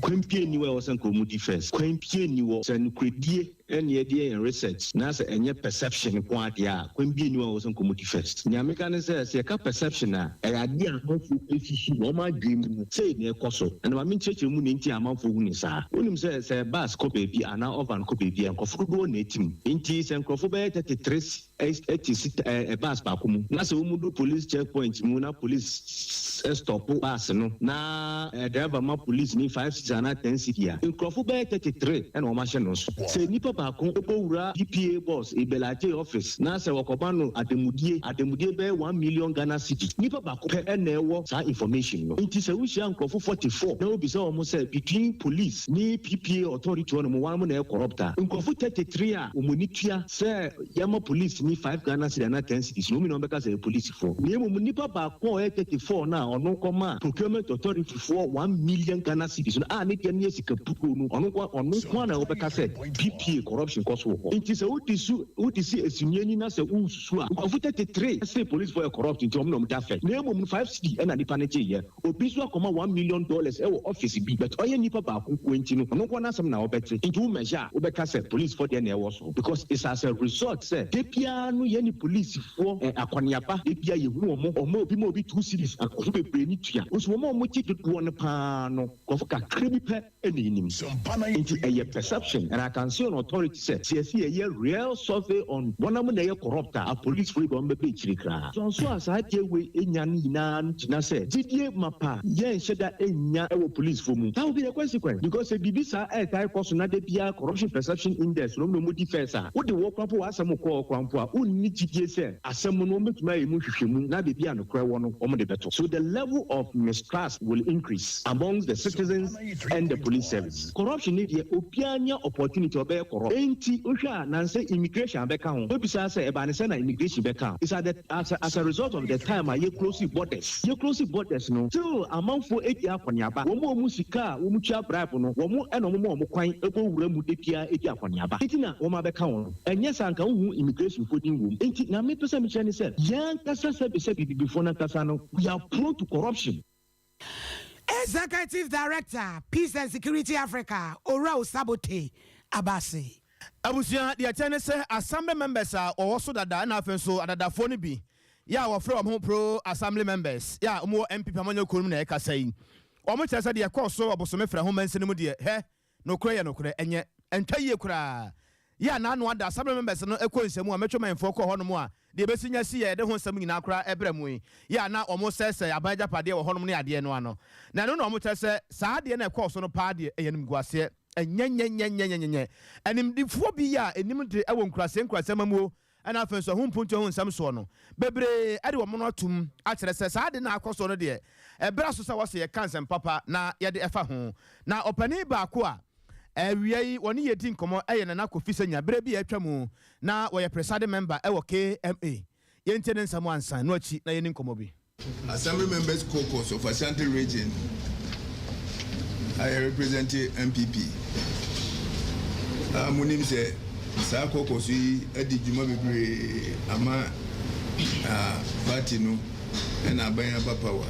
[SPEAKER 9] kwan pie ni wɔ a ɛwɔ sɛ nka wɔn di first. Kwan pie ni wɔ sɛ nokoredie ɛne yɛde yɛ yɛn research na sɛ ɛnyɛ perception ko adeɛ a, kwan pie ni wɔ a ɛwɔ sɛ nka wɔn di first. Nea meka ne sɛ yɛka perception a, ɛyɛ adeɛ a amanfoɔ esusu wɔn adwene mu sɛ na ɛkɔ so. Ɛna maame nkyerɛkyerɛ mu ne nti a amanfoɔ hu ne saa. Wonim sɛ bus kɔ baabi anaa ɔvan kɔ baabi a, nkurɔfo dodoɔ na etim. Nti sɛ nkurɔfo bɛyɛ 33 ɛte si bus baako mu na sɛ wɔn do police checkpoint mu na police stop bus no na driver ma police ni 5 cedis anaa 10 cedi a, nkurɔfo bɛyɛ 33 ɛna wɔn ahyɛ no so. Sɛ nipa baako ɛbɔ wura PPA boss Ebelate office na sɛ wɔkɔba no ademudie bɛyɛ 1 million Ghana cedi, nipa baako pɛ ɛna ɛwɔ saa information no. Nti sɛ wohyia nkurɔfo 44 na obisa wɔn sɛ between police ne PPA authority hɔ nom, wɔn mo na ɛyɛ corrupt a, nkurɔfo 33 a wɔn ani tua sɛ yɛma police ni 5 Ghana cedi anaa 10 cedis na wɔn nyinaa bɛka sɛ ɛyɛ polisifoɔ. Na mmom nipa baako a ɔyɛ 34 na ɔno kɔma procurement authority foɔ 1 million Ghana cedis no a, ne deɛ no yɛ sika pukuo no, ɔno nko na wɔbɛka sɛ PPA corruption kɔ so wɔ hɔ. Nti sɛ wodi so wodi si esimie ni na sɛ wosusu a, nkurɔfo 33 sɛ policefoɔ yɛ corrupt, nti wɔn na wɔn da fɛ. Na mmom no, 5 cedi ɛna nipa no gye yɛ. Obi nso akɔma $1 million ɛwɔ office bi, but ɔyɛ nipa baako nko nti no, ɔno nko n'asɛm na ɔbɛte. Nti wo measure a, wobɛka sɛ policefoɔ deɛ na ɛwɔ so, because it's as a result sɛ de biara no yɛne polisifoɔ akɔneaba de bia yɛhu wɔn ɔmo obi ma obi 2 cedis, akɔfo bebree ne tua nso wɔn a wɔn gye dodoɔ no paa no, nkurɔfo kakra bi pɛ ɛna enim. Nti ɛyɛ perception, and I can say on authority sɛ yɛsi yɛyɛ real survey on wɔn a mo na ɛyɛ corrupt a, apolisifoɔ yi bɛ wɔn bɛbɛ akyiri koraa. Nso a saa adeɛ wei enya no nyinaa no gyina sɛ gyidie mapa yɛnhyɛ da enya ɛwɔ polisifoɔ mu. That will be the consequence, because sɛ biribi saa ɛɛtae kɔ so na de bia Corruption Perception Index no na wɔn di first a, wode wɔ koraa mpo, w'asɛm kɔɔ koraa mpo a, wonni gyidie sɛ asɛm no wɔn bɛtumi ayɛ mu nhwehwɛmu na beebi a nokorɛ wɔ no wɔn de bɛto so. The level of mistrust will increase amongst the citizens and the police service. Corruption ni deɛ, obiara nya opportunity ɔbɛyɛ corrupt. Enti wohwɛ a, nansɛ immigration abɛka ho, obisa sɛ ɛbaa ne sɛ na immigration bɛka ho. It's at the as a result of the time a yɛ close borders, yɛ close borders no, still amanfoɔ edi akɔneaba. Wɔn a wɔn sika a wɔn tua bribe no, wɔn ɛna wɔn ma wɔn kwan ɛbɔ wura mu de bia edi akɔneaba, eti na wɔn abɛka wɔn. Ɛnyɛ sɛ anka wohu immigration fo din wɔ mu. Enti na mepɛ sɛ mekyerɛ ne sɛ yɛn ankasa, sɛbisɛbi, bibifoɔ no ankasa no, we are prone to corruption.
[SPEAKER 1] Executive Director, Peace and Security Africa, Owura Osabote Abase.
[SPEAKER 2] Abusua, deɛ kyɛ ne sɛ assembly members a wɔwɔ so dada, ɛna afei nso adadafoɔ no bi. yɛ a wɔfrɛ wɔn ho pro assembly members yɛ a wɔwɔ NPP amanyɔ kuo no mu na ɛkasa yi. Wɔn kyerɛ sɛ deɛ ɛkɔɔ so wɔ bosome frɛ ho mansini mu deɛ, hɛ, nokorɛ yɛ nokorɛ, ɛnyɛ, ɛntwa yie koraa. Yɛ a n'ano ada assembly members no kɔ nhyɛmu a Metro manfoɔ kɔɔ hɔnom a deɛ ɛbɛsi nya si yɛ yɛde ho nsɛm nyinaa koraa ɛbrɛ mo yi, yɛ a na wɔsɛesɛe aban agyapadeɛ wɔ hɔnom ne adeɛ no ano. Na ɛno na wɔkyerɛ sɛ saa adeɛ no a ɛkɔɔ so no paa deɛ ɛyɛ animguaseɛ. Ɛnyɛnyɛnyɛnyɛnyɛnyɛ. Animdefoɔ bi a ɛnim de wɔ nkuraseɛ nkuraseɛ amammuo ɛna afei nso ɛho mpuntuo ho nsɛm soɔ no, bebree de wɔn ano atom akyerɛ sɛ saa ade no a akɔ soɔ no deɛ, ɛberɛ aso sɛ wɔse yɛka nsɛm papa na yɛde ɛfa ho. Na ɔpanin baako a awia yi wɔne yɛn di nkɔmmɔ yɛ Nana Kofi Sanya, berɛ bi a atwa mu na wɔyɛ presiding member wɔ KMA. Yɛntie ne nsɛm ansa, ɛno akyi na yɛnni nkɔmmɔ bi.
[SPEAKER 5] Assembly Members Caucus of Ashanti Region a yɛ represente NPP a monim sɛ saa caucus yi adi dwuma bebree ama party no ɛna aban aba power.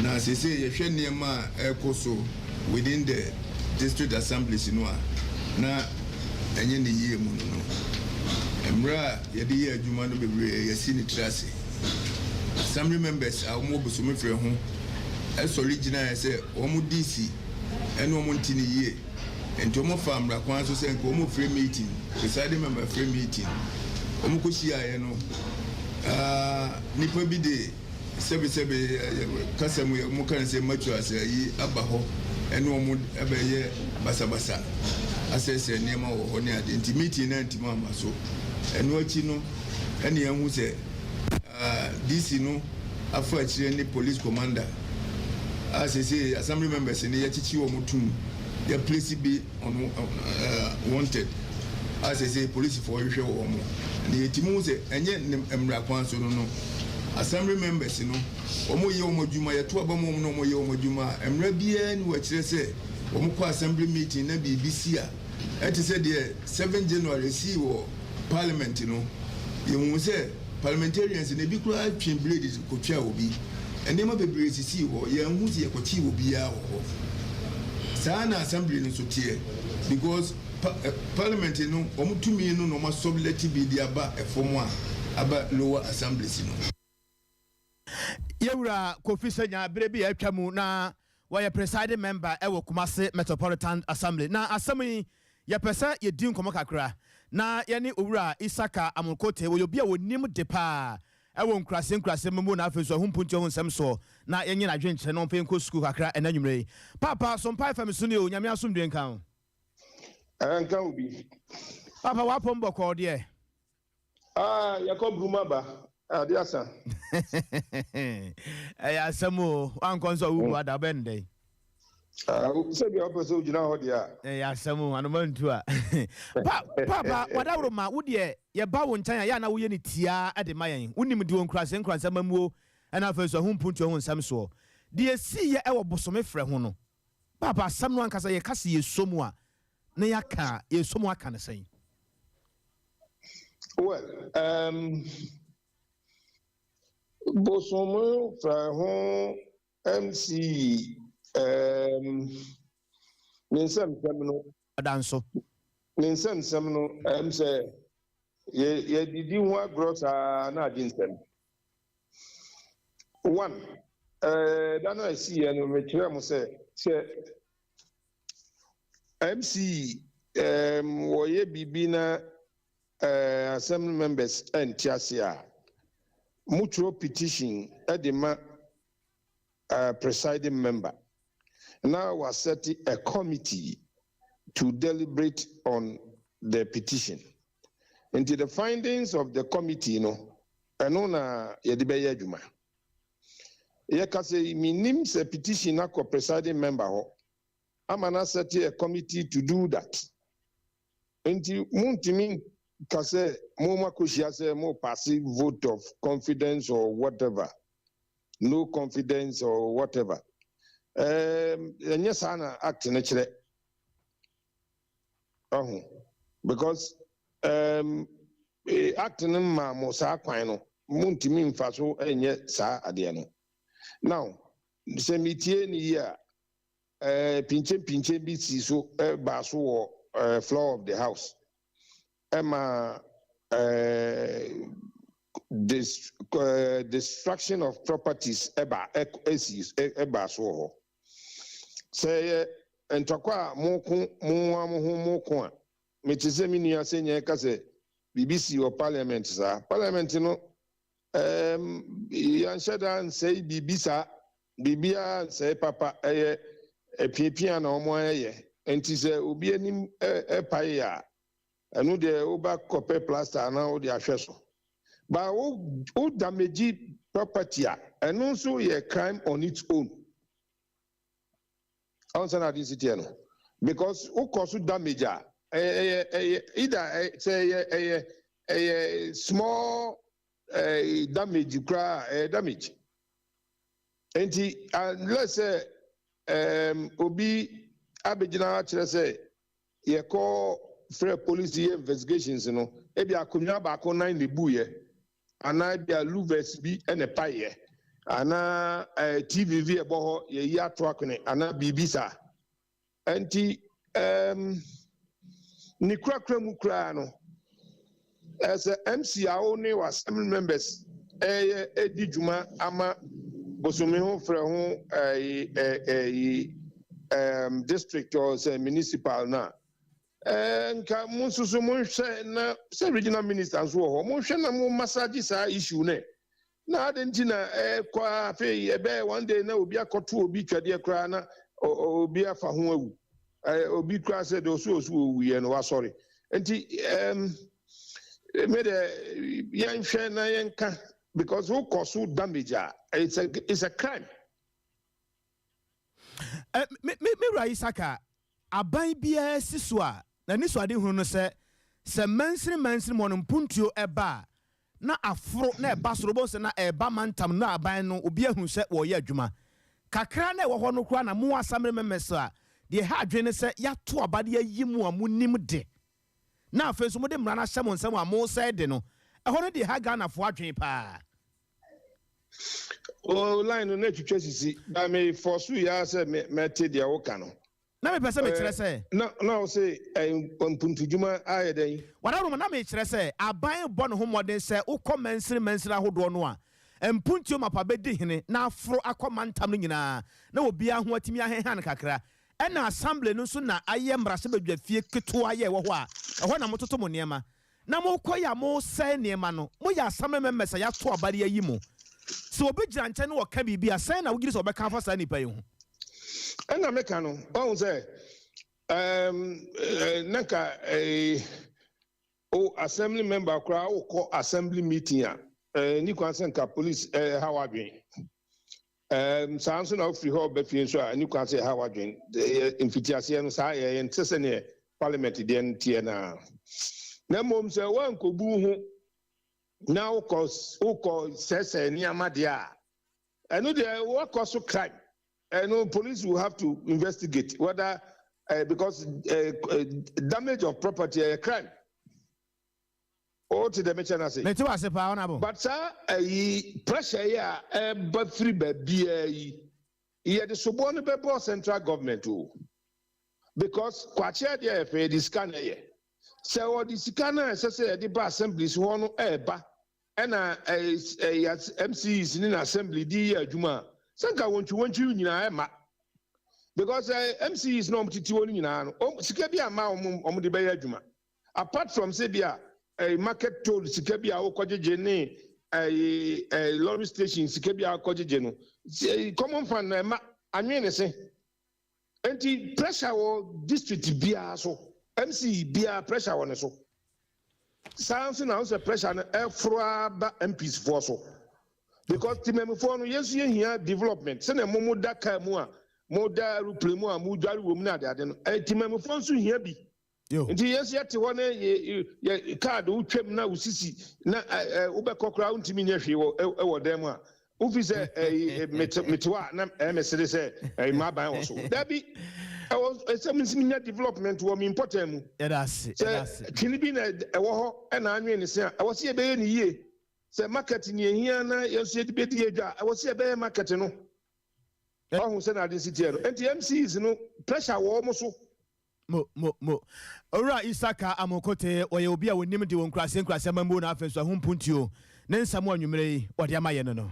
[SPEAKER 5] Na seesei yɛhwɛ nneɛma a ɛrekɔ so within the district assemblies no a na ɛnyɛ ne yie mu no no, mmerɛ a yɛde yɛ adwuma no bebree yɛasi ne tiri ase. Assembly members a wɔwɔ Bosomefrɛ ho sɔre gyinaeɛ sɛ wɔn DC ne wɔn nte no yie nti wɔn faa mmara kwan so sɛ nka wɔn frɛ meeting, presiding member frɛ meeting. Wɔn kɔ hyiaeɛ no, nnipa bi de sɛbesɛbe kasa mu yɛ wɔka no sɛ matures ayi aba hɔ ne wɔn bɛyɛ basabasa asɛesɛe nneɛma wɔ hɔ ne adeɛ nti meeting no antumi amma so. Ɛno akyi no ɛne yɛahu sɛ DC no afa akyire ne police commander a seesei assembly members no yɛakyekye wɔn tom yɛ place bi on wanted a seesei polisifoɔ rehwehwɛ wɔn. Na yɛtumi hu sɛ ɛnyɛ ne mmara kwan so no no assembly members no wɔyɛ wɔn adwuma, yɛto aba ma wɔn na wɔyɛ wɔn adwuma a mmara biara nni hɔ a ɛkyerɛ sɛ wɔkɔ assembly meeting na biribi si a ɛte sɛ deɛ 7 January esii wɔ parliament no, yɛhuu sɛ parliamentarians no ebi koraa twee blade kɔtwaa obi. Nneɛma bebree sisii hɔ, yɛanhu sɛ yɛkɔkyee obiara wɔ hɔ. Saa na assembly no nso teɛ because pa parliament no wɔn tumi no na wɔn asublet bi de aba fam a aba lower assemblies no.
[SPEAKER 2] Yɛwura Kofi Sanya berɛ bi a atwa mu na wɔyɛ presiding member wɔ Kumasi Metropolitan Assembly. Na asɛm yi yɛpɛ sɛ yɛdi nkɔmmɔ kakra na yɛne Owura Isaka Amonkote, wɔyɛ obi a ɔnim de paa wɔ nkuraseɛ nkuraseɛ mu na afei nso ɛho mpuntuo ho nsɛm soɔ na yɛnyɛ n'adwenkyerɛ na ɔmfa yɛnkɔ sukuu kakra ɛnɛ anwummerɛ yi. Paapa, Sompa FM so nie o, Nyame asomdwoeɛ nka wo.
[SPEAKER 10] Ɛnka wo bi.
[SPEAKER 2] Paapa, w'apɔm bɔkɔɔ deɛ?
[SPEAKER 10] Ah, yɛkɔ brum aba, ade asa.
[SPEAKER 2] Ɛyɛ asɛm o, wankɔ nso a wobu ada, wobɛyɛ no dɛn?
[SPEAKER 10] Ah, sɛdeɛ wopɛ sɛ wogyina hɔ deɛ a.
[SPEAKER 2] Ɛyɛ asɛm o, anoma ntu a. Pa, paapa, wadaworo ma, wo deɛ yɛba wo nkyɛn a, yɛ a na woyɛ no tiaa de ma yɛn. Wonim deɛ wɔ nkuraase nkuraase amammuo ɛna afei nso ɛho mpuntuo ho nsɛm soɔ. Deɛ ɛsiiɛ ɛwɔ bosome frɛ ho no, paapa, asɛm no ankasa yɛka sɛ yɛsɔ mu a, na yɛaka a, yɛsɔ mu aka no sɛn?
[SPEAKER 10] Well, um, bosom fra ho MC um, ne nsɛmsɛm no.
[SPEAKER 2] Ɔda nso.
[SPEAKER 10] Ne nsɛmsɛm no, ɛm sɛ yɛdidi ho agorɔ saa na agye nsɛm. One, eh, da no a ɛsiiɛ no, mekyerɛɛ mo sɛ sɛ MC um, wɔyɛ biribi na uh, assembly members nte ase a, motwerɛ petition de ma uh, presiding member na wasɛte a committee to deliberate on the petition. Nti the findings of the committee no, ɛno na yɛde bɛyɛ adwuma. Yɛkasa yi, mennim sɛ petition akɔ presiding member hɔ ama no asɛte a committee to do that. Nti montumi nka sɛ mo akɔhyia sɛ mo pass vote of confidence or whatever, no confidence or whatever. Ɛnyɛ saa na act no kyerɛ. Ɔho because act no ma mo saa kwan no, montumi mfa so nyɛ saa adeɛ no. Now, sɛ metie ne yie a, pinkyɛn bi si so baa so wɔ floor of the house ɛma Dis destruction of properties ɛba ɛsi ɛba so wɔ hɔ. Sɛ ɛyɛ ntɔkwa a moko mo ara mo ho moko a, mete sɛ me nua Senya ɛka sɛ biribi sii wɔ parliament saa. Parliament no ɛɛm yɛnhyɛ da nsɛe biribi saa. Biribiara nsɛe papa, ɛyɛ apiapia na wɔn ayɛ. Nti sɛ obi anim ɛpae a, Ɛno deɛ woba kɔpɛ plaster na wode ahwɛ so. But wo wo damage property a, ɛno nso yɛ crime on its own. Ɔn sɛ na ade si teɛ no. Because wokɔ so damage a, ɛyɛ ɛyɛ either sɛ ɛyɛ ɛyɛ ɛyɛ small ɛɛ damage koraa a, ɛyɛ damage. Nti unless sɛ ɛɛm obi abɛgyina akyerɛ sɛ Yɛkɔ frɛ police yɛ investigations no, ebia akonnwa baako nan na ebuiɛ, anaa ebia louvers bi na ɛpaeɛ, anaa eh, TV bi ɛbɔ hɔ yɛyi ato akwene, anaa biribi saa. Ɛnti ɛɛm, ne kurakura mu koraa no, Sɛ MC a wo ne w'assembly members reyɛ adi dwuma ama bosome ho frɛ ho ɛyi ɛɛm district or sɛ municipal no a, ɛɛ nka mo nso so monhwɛ na sɛ regional minister nso wɔ hɔ, monhwɛ na mo massage saa issue no. Na adɛn nti na ɛkɔ ara afei ɛbɛyɛ one day na obi akɔto obi twɛdeɛ koraa na obi afa ho awu. Obi koraa sɛ deɛ ɔso ɔso ɔwuiɛ no wasɔre. Nti ɛm me deɛ yɛnhwɛ na yɛnka because wokɔ so damage a it's a crime.
[SPEAKER 2] Me me me wura Isaka, aban biara si so a, n'anisoadehunu no sɛ, sɛ mansini mansini mu hɔ no mpuntuo ba a, na aforo na ɛba soro, wobɛhu sɛ na ɛreba mantam no na aban no obi ahunu sɛ wɔreyɛ adwuma. Kakra na ɛwɔ hɔ no koraa na mo Assembly members a deɛ ɛha adwene ne sɛ yɛato aba de ayi mo a monim de, na afei nso mode mmara no ahyɛ mo nsam a moresɛe de no, ɛhɔ no deɛ ɛha Ghanafoɔ adwene paa.
[SPEAKER 10] Oh, line no na ɛtwitwa sisi, but me force yɛ ara sɛ mɛte deɛ woka no.
[SPEAKER 2] Na mepɛ sɛ mekyerɛ sɛ.
[SPEAKER 10] Na na wo se mpuntudwuma ayɛ dɛn?
[SPEAKER 2] W'adaworoma, na mekyerɛ sɛ aban rebɔ ne ho mmɔden sɛ wokɔ mansini mansini ahodoɔ no a, mpuntuo mapa bɛdi hene na aforo akɔ mantam no nyinaa na obiara ho atumi ahehan kakra. Ɛna Assembly no nso na ayɛ mmarahyɛbadwafie ketewa yɛ ɛwɔ hɔ a ɛhɔ na mototo mo nneɛma. Na mokɔ yi a mosɛe nneɛma no, moyɛ assembly members a yɛato aba de ayi mo. Sɛ obi gyina nkyɛn na ɔka biribi a, sɛn na wogye di sɛ ɔbɛka afa saa nipa yi ho?
[SPEAKER 10] Ɛna meka no, wahu sɛ, ɛɛm, na nka ɛɛ, o assembly member koraa wokɔ assembly meeting a, ɛɛ, ni kwan sɛ nka police ɛha w'adwene. Ɛɛm, saa nso na wofiri hɔ ba fie nso a, ɛni kwan sɛ ɛha w'adwene. Ɛyɛ mfitiaseɛ no, saa yɛ, yɛnte sɛdeɛ parliament deɛ no teɛ no ara. Na mmom sɛ woankɔbu wo ho na wokɔ, wokɔ sɛesɛe nneɛma deɛ a, ɛno deɛ woakɔ so crime. Ɛno police will have to investigate whether, uh, because uh, damage of property ɛyɛ crime. Wote deɛ mekyɛ no ase?
[SPEAKER 2] Mete wo ase paa, Honourable.
[SPEAKER 10] But saa ayi pressure yi a ɛba firi baabiara yi, yɛde soboɔ no bɛbɔ central government o. Because kwakye adeɛ a yɛpɛ yɛde sika na ɛyɛ. Sɛ wɔde sika no a ɛsɛ sɛ yɛde ba assemblies hɔ no ɛreba ɛna MCEs ne na assembly de yɛ adwuma a, sɛ nka wɔntwiwɔntwi nyinaa ɛmma. Because MCEs na wɔn tete hɔ no nyinaa no, sika bi amma wɔn wɔn de bɛyɛ adwuma. Apart from sɛ bi a ɛyɛ market toll sika bi a wokɔgyegye ne ɛyɛ ɛyɛ lorry station sika bi a wokɔgyegye no, common fund na ɛma anwene ne se. Nti pressure wɔ district biara so, MC biara pressure wɔ ne so. Saa nso na wosɛ pressure no ɛforo ara ba MPs foɔ so. Because temamufoɔ no yɛn nso yɛhia development sɛnea mo mo da car mu a mo da aeroplane mu a mo dware wɔ mu ne adeade no, temamufoɔ nso hia bi. Nti yɛn nso yɛte hɔ ne yɛ kaad wotwam na wosisi na wobɛkɔ koraa wontumi nyɛ hwee wɔ wɔ dan mu a wofi sɛ mete mete hɔ a na ɛyɛ me sere sɛ m'aban wɔ so. Dabi, ɛwɔ sɛ me nso menya development wɔ me mpɔtam mu. Sɛ twene bi na ɛwɔ hɔ ɛna anwene ne se a, ɛwɔ sɛ yɛbɛyɛ ne yie. Sɛ market ne yɛhia na yɛn nso yɛde bɛdi yɛ dwa a, ɛwɔ sɛ yɛbɛyɛ market no. Wahu sɛnea ade si teɛ no. Nti MCs no pressure wɔ wɔn so.
[SPEAKER 2] Mo, mo, mo. Owura Isaka Amokote, ɔyɛ obi a wɔnim de wɔ nkuraase nkuraase amammuo na afei nso ɛho mpuntuo. Ne nsɛm a anwummerɛ yi wɔde ama yɛn no no.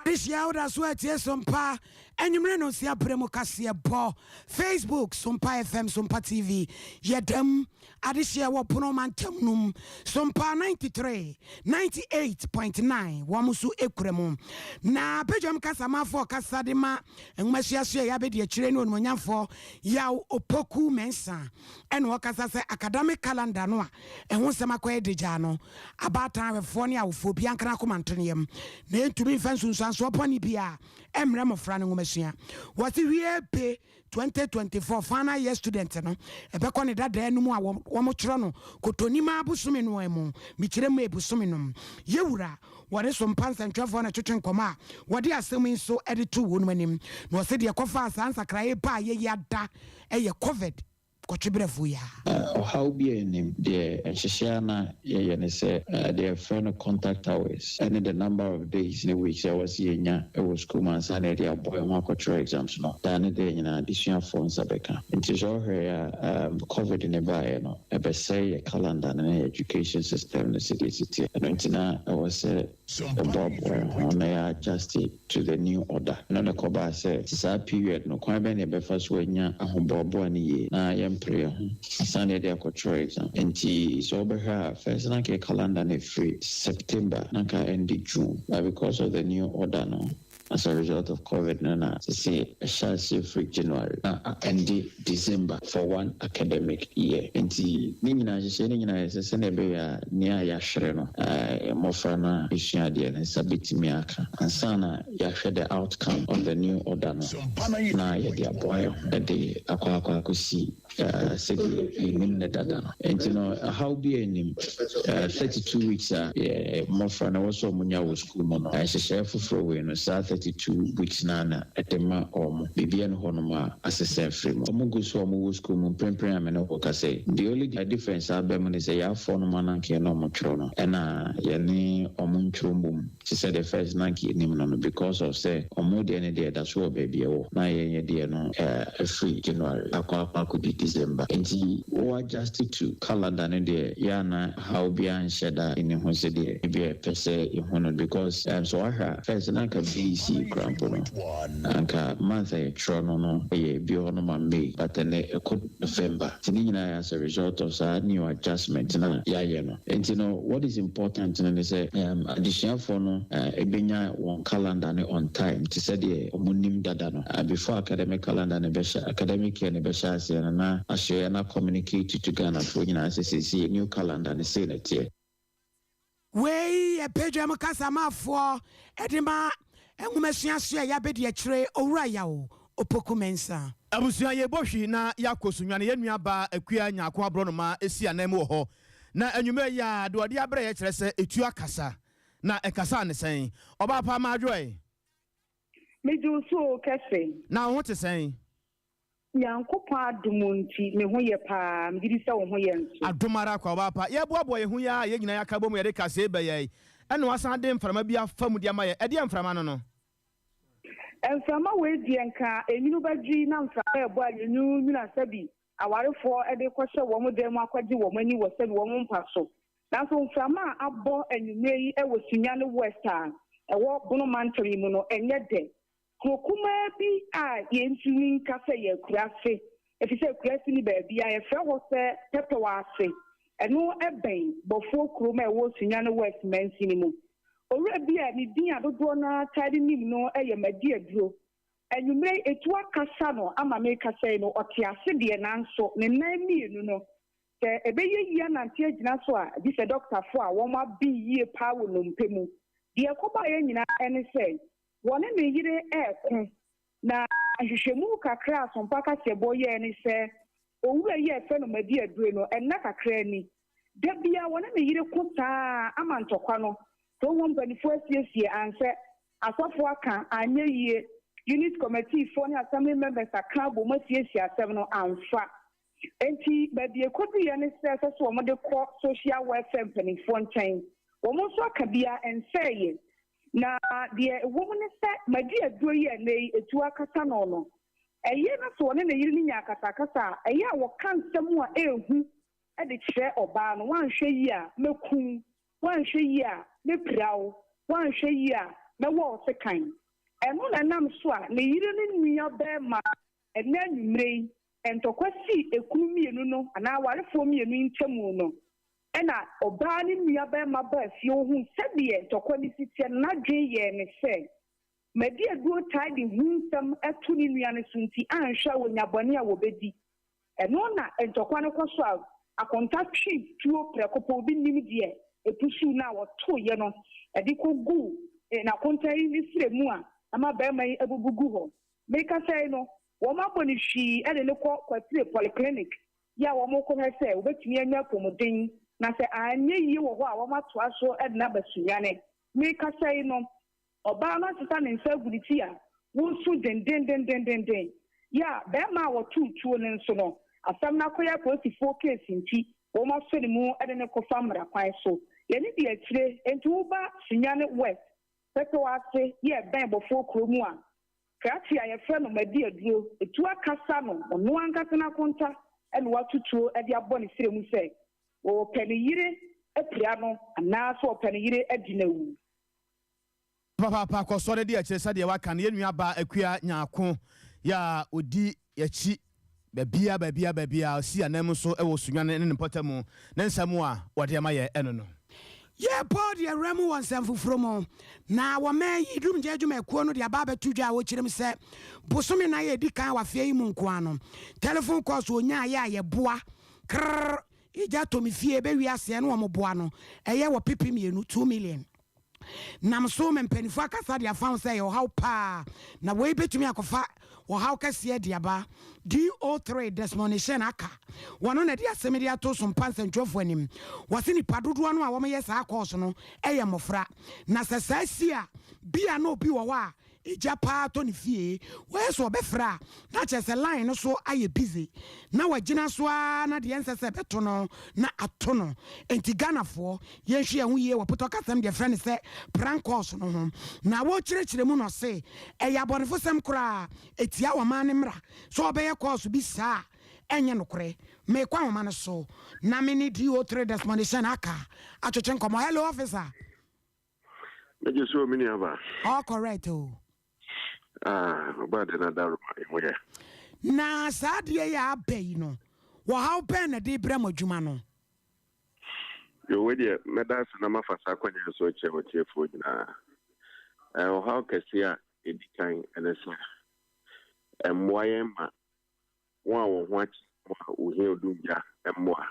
[SPEAKER 1] Adehyia woda so atie Sompa anwummere no nsia berɛ mu kaseɛ bɔ Facebook Sompa FM Sompa TV yɛdam adehyia wɔ pono mantam nom Sompa 93 98.9 wɔn nso ekura mu na badwam kasamafoɔ kasa de ma nwomasua so a yɛabɛdi akyire ne onimonyamfoɔ Yaw Opoku Mensah ɛna ɔkasa sɛ academic calendar no a ɛho nsɛm akɔyɛ degyaa no, abaatan ahwɛfoɔ ne awofoɔ biara nka n'akoma nto ne yam na ɛntumi mfa nsunsuansoɔ bɔne biara mmrɛ mmɔfra no nwomasua. Wɔse wie be 2024 final year student no ɛbɛkɔ ne dadaa no mu a wɔtwerɛ no Kotonimaa bosome no ara mu, mekyerɛ May bosome no mu. Yɛwura wɔne Sompa nsɛntwerɛfoɔ no twetwe nkɔmmɔ a wɔde asɛm yi nso de too wɔnom anim na wɔse deɛ ɛkɔfaa saa nsakraeɛ yi baeɛ yi ada yɛ Covid kɔtwebrɛfoɔ yi a.
[SPEAKER 11] Ɔhaw biara nnim. Deɛ nhyehyɛɛ a na yɛyɛ ne sɛ, deɛ yɛfrɛ no contact hours ne the number of days ne weeks a ɛwɔ sɛ yɛnya wɔ sukuu mu ansa na yɛde abɔ yɛn ho akɔtwerɛ exams no, daa ne daa nyinaa adesuafoɔ nsa bɛka. Nti sɛ wohwɛeɛ a, covid no baeɛ no, ɛbɛsɛe yɛn calendar no ne yɛn education system no sɛdeɛ ɛsi teɛ. Ɛno nti na ɛwɔ sɛ yɛboaboa yɛn ho na yɛ adjust to the new order. Ɛno na ɛkɔbaa sɛ saa period no, kwan bɛn na yɛbɛfa so anya ahoboaboa no yie na yɛmpere yɛn ho ansa na yɛde akɔtwerɛ exam. Nti sɛ wobɛhwɛ a, first na anka yɛ calendar no firi September na anka ɛnde June, but because of the new order no, as a result of covid no na sesei ɛhyɛ aseɛ firi January na a ɛnde December for one academic year. Nti ne nyinaa nhyehyɛe no nyinaa yɛ sɛ sɛnea ɛbɛyɛ a nea yɛahwere no mmɔfra no a ɛsua adeɛ no nsa bɛtumi aka ansa na yɛahwɛ the outcome of the new order no na yɛde aboa yɛn ho de akɔ akɔ akɔsi sɛdeɛ yɛnim no dada no. Nti no haw biara nnim. 32 weeks a mmɔfra no ɛwɔ sɛ wɔnya wɔ sukuu mu no, nhyehyɛeɛ foforɔ wei no, saa 32 weeks no ara na ɛde ma wɔn. Biribiara nni hɔnom a asesa afiri mu. Wɔgu so a wɔwɔ sukuu mu mprempren a me ne wo rekasa yi. The only difference a aba mu ne sɛ yɛn afoɔ nom a na anka yɛne wɔn twerɛ no, ɛna yɛne wɔn ntwerɛ mmom te sɛ deɛ first na anka yɛnim no no because of sɛ wɔn deɛ no deɛ ɛda so wɔ baabi ɛwɔ na yɛn yɛ deɛ no ɛfiri January akɔ akɔ akɔdi December. Nti wo adjust to calendar no deɛ yɛ a na haw biara nhyɛ da nni ho sɛdeɛ ebia yɛpɛ sɛ yɛhu no because sɛ woahwɛ a first na anka BEC koraa mpo no anka month a yɛtwerɛ no no yɛ ebi wɔ hɔ nom a May but ɛnnɛ ɛkɔ November nti ne nyinaa yɛ as a result of saa new adjustment no a yɛayɛ no. Nti no what is important no ne sɛ adesuafoɔ no bɛnya wɔn calendar no on time te sɛ deɛ wɔn nim dada no. Before academic calendar no bɛhyɛ academic year no bɛhyɛ aseɛ no na asoɛeɛ no acommunicate to Ghanafoɔ nyinaa sɛ seesei new calendar no sei na ɛteɛ.
[SPEAKER 1] Wei yɛ badwam kasamafoɔ de ma nwomasua soɛeɛ abɛdiakyire Owura Yaw Opoku Mensah.
[SPEAKER 2] Abusua yɛbɔ hwi na yɛakɔ Sunyani yɛn nua baa Akua Nyarko Aborɔnoma si anan mu wɔ hɔ na anwummerɛ yi ara deɛ ɔde abrɛ yɛ kyerɛ sɛ ɛtu akasa na ɛkasaa ne sɛn? Ɔbaa pa Madwo ɛ?
[SPEAKER 12] Megye wo so o kɛse.
[SPEAKER 2] Na wo ho te sɛn?
[SPEAKER 12] Nyankopɔn adom nti me ho yɛ paa, megye di sɛ wo ho yɛ nso.
[SPEAKER 2] Adom ara kwa, ɔbaa pa. Yɛboaboa yɛn ho yi ara a yɛn nyinaa yɛaka abom yɛde kaseɛ bɛyɛ yi, ɛna wasan de mframa bi afa mu de ama yɛn. Ɛdeɛn mframa no no?
[SPEAKER 12] Mframa wei deɛ nka enwunu bɛdwo yi na mframa ɛbɔ a nwununwunu a sɛbi awarefoɔ de rekɔhyɛ wɔn dan mu akɔgye wɔn ani wɔ sɛbi wɔn mpa so. Nanso mframa a abɔ anwummerɛ yi wɔ Sunyani West a ɛwɔ Bono mantam yi mu no ɛnyɛ dɛ. Kuro kumaa bi a yɛntumi nka sɛ ɛyɛ akuraase, efisɛ akuraase nni baabiara, yɛfrɛ hɔ sɛ Pɛpɛw Ase. Ɛno bɛn Bɔfoɔ kurom a ɛwɔ Sunyani West mansini mu. Owura bi a ne din a dodoɔ no ara taa de nim no yɛ Madi Aduro. Anwummerɛ yi, ɛtu akasa no ama merekasa yi no, ɔte ase deɛ nanso ne nan mmienu no, sɛ ɛbɛyɛ yie anante agyina so a, gye sɛ dɔktafoɔ a wɔaben yie paa wɔ nnompe mu. Deɛ ɛkɔbaeɛ nyinaa ne sɛ, Wɔne ne yere reko, na nhwehwɛmu kakra a Sompa Kaseɛbɔ yɛe ne sɛ, owura yi a yɛfrɛ no Madi Adure no, nna kakra ni, da biara wɔne ne yere ko saa ara ama ntɔkwa no. Kurom hɔ mpanyimfo asiesie ansɛ, asɔfo aka, anyɛ yie, Unit Committeefoɔ ne Assembly members aka abom asiesie asɛm no, amfa. Enti baabi a ɛkɔduiɛ ne sɛ ɛsɛ sɛ wɔde kɔ Social Welfare mpanimfoɔ nkyɛn. Wɔn nso aka biara ɛnsɛeɛ. Na deɛ ɛwɔ mu ne sɛ Madi aduro yi a ɛnnɛ yi ɛtu akasa no no, ɛyɛ na sɛ ɔne ne yere no nya akasakasa a, ɛyɛ a wɔka nsɛm a ɛyɛ hu de kyerɛ ɔbaa no, woanhwɛ yie a mɛku wo. Woanhwɛ yie a, mɛpira wo. Woanhwɛ yie a, mɛwɔ wo sekan. Ɛno na ɛnam so a ne yere no nua barima ɛnnɛ anwummerɛ yi, ntɔkwa sii ekunu mmienu no anaa awarefoɔ mmienu yi ntamu no. Ɛna ɔbaa no nua barima baa fie ɔhuu sɛdeɛ ntɔkwa no si teɛ no, n'adwene yɛɛ no sɛ Madi aduro taa de hu nsɛm to ne nua no so nti anhwɛ a wɔnya bɔne a wɔbɛdi. Ɛno na ntɔkwa no kɔ so a akonta twe tuo prɛko pɛ obi nnim deɛ ɛpusuw no a wɔtoeɛ no de kɔguu n'akonta yi ne serɛ mu a ama barima yi abubu gu hɔ. Merekasa yi no, wɔabɔ no hwii de no kɔ Kwatire Polyclinic yi a wɔrekɔhwɛ sɛ wɔbɛtumi anya apɔmuden na sɛ anyɛ yie wɔ hɔ a wɔatoa so de no aba Sunyani. Merekasa yi no, Ɔbaa no asesa ne nsa agu ne ti a woresu dendendendenden. Yɛ a barima a wɔtoo tuo no nso no, asɛm no akɔyɛ apolisifoɔ keesi nti, wɔasɔ ne mu de no rekɔfa mmara kwan so. Yɛne di akyire, enti woba Sunyani West, Pɛpɛw ase yɛ ɛbɛn Bɔfoɔ kuro mu a, krakye a yɛfrɛ no Madi Aduro, tuo akasa no, ɔno ankasa n'akonta na wato tuo de abɔ ne serɛ mu sɛ ɔrepɛ ne yere apira no anaasɛ ɔrepɛ ne yere adi no awu.
[SPEAKER 2] Papaapa kɔ so na di akyire sɛdeɛ waka no yɛn nua baa Akua Nyarko yɛ a ɔdi yɛakyi baabiara baabiara baabiara ɔsi anan mu nso wɔ Sunyani ne ne mpɔtamu ne nsɛm a wɔde ama yɛ ɛno no.
[SPEAKER 1] Yɛrebɔ deɛ awura mu wɔ nsɛm foforɔ mu, na wɔma yi dumgya adwumakuo no de aba abɛto dwa a wɔkyerɛ mu sɛ bosome nan a ɛdi kan wɔ afeɛ yi mu nko ara no, telephone calls wɔnyaeɛ a yɛboa krrr egya tɔ me fie bɛwie aseɛ na wɔboa no ɛyɛ wɔ pepe mmienu, 2 million. Nam so ma mpanyimfo akasa de afa ho sɛ ɛyɛ ɔhaw paa, na wei betumi akɔfa ɔhaw kɛseɛ de aba. DO3 Desmond Eshun Aka, wɔno na ɛde asɛm yi de ato Sompa nsɛntwerɛfoɔ anim. Wɔse nnipa dodoɔ no a wɔyɛ saa kɔɔso no yɛ mmɔfra, na sɛ saa si a, bia na obi wɔ hɔ a Egya paa tɔ ne fie, wɔyɛ sɛ ɔbɛfrɛ a, na kyerɛ sɛ line no so ayɛ busy, na wagyina so ara na deɛ ɛnsɛ sɛ ɛbɛto no na ato no. Enti Ghanafoɔ, yɛnhwɛ yɛn ho yie wɔ potɔ kasam deɛ yɛfrɛ no sɛ prank calls no ho. Na wɔrekyerɛkyerɛ mu no ɔse, ɛyɛ abɔnefosɛm koraa, ɛtia ɔman no mmara sɛ wɔbɛyɛ calls bi saa a, ɛnyɛ nokorɛ. Merekɔ ahoma no so na me ne DO3 Desmond Hyɛn aka atwetwe nkɔmmɔ. Hello officer.
[SPEAKER 13] Megye so me nua ba.
[SPEAKER 1] All correct o.
[SPEAKER 13] Ah, ɔbaa de na daroma ɛho yɛ.
[SPEAKER 1] Na saa adeɛ yi a aba yi no, wɔhaw bɛn na ɛde brɛ mo adwuma no?
[SPEAKER 13] Yo, wei deɛ mɛda ase na mafa saa akwannya yi so akyia w'atiefoɔ nyinaa. Eh, ɔhaw kɛseɛ a ɛdi kan ne sɛ, ɛmmoa yɛn ma Wɔn a wɔn ho akyere wɔn a wɔhia odumgya mmoa,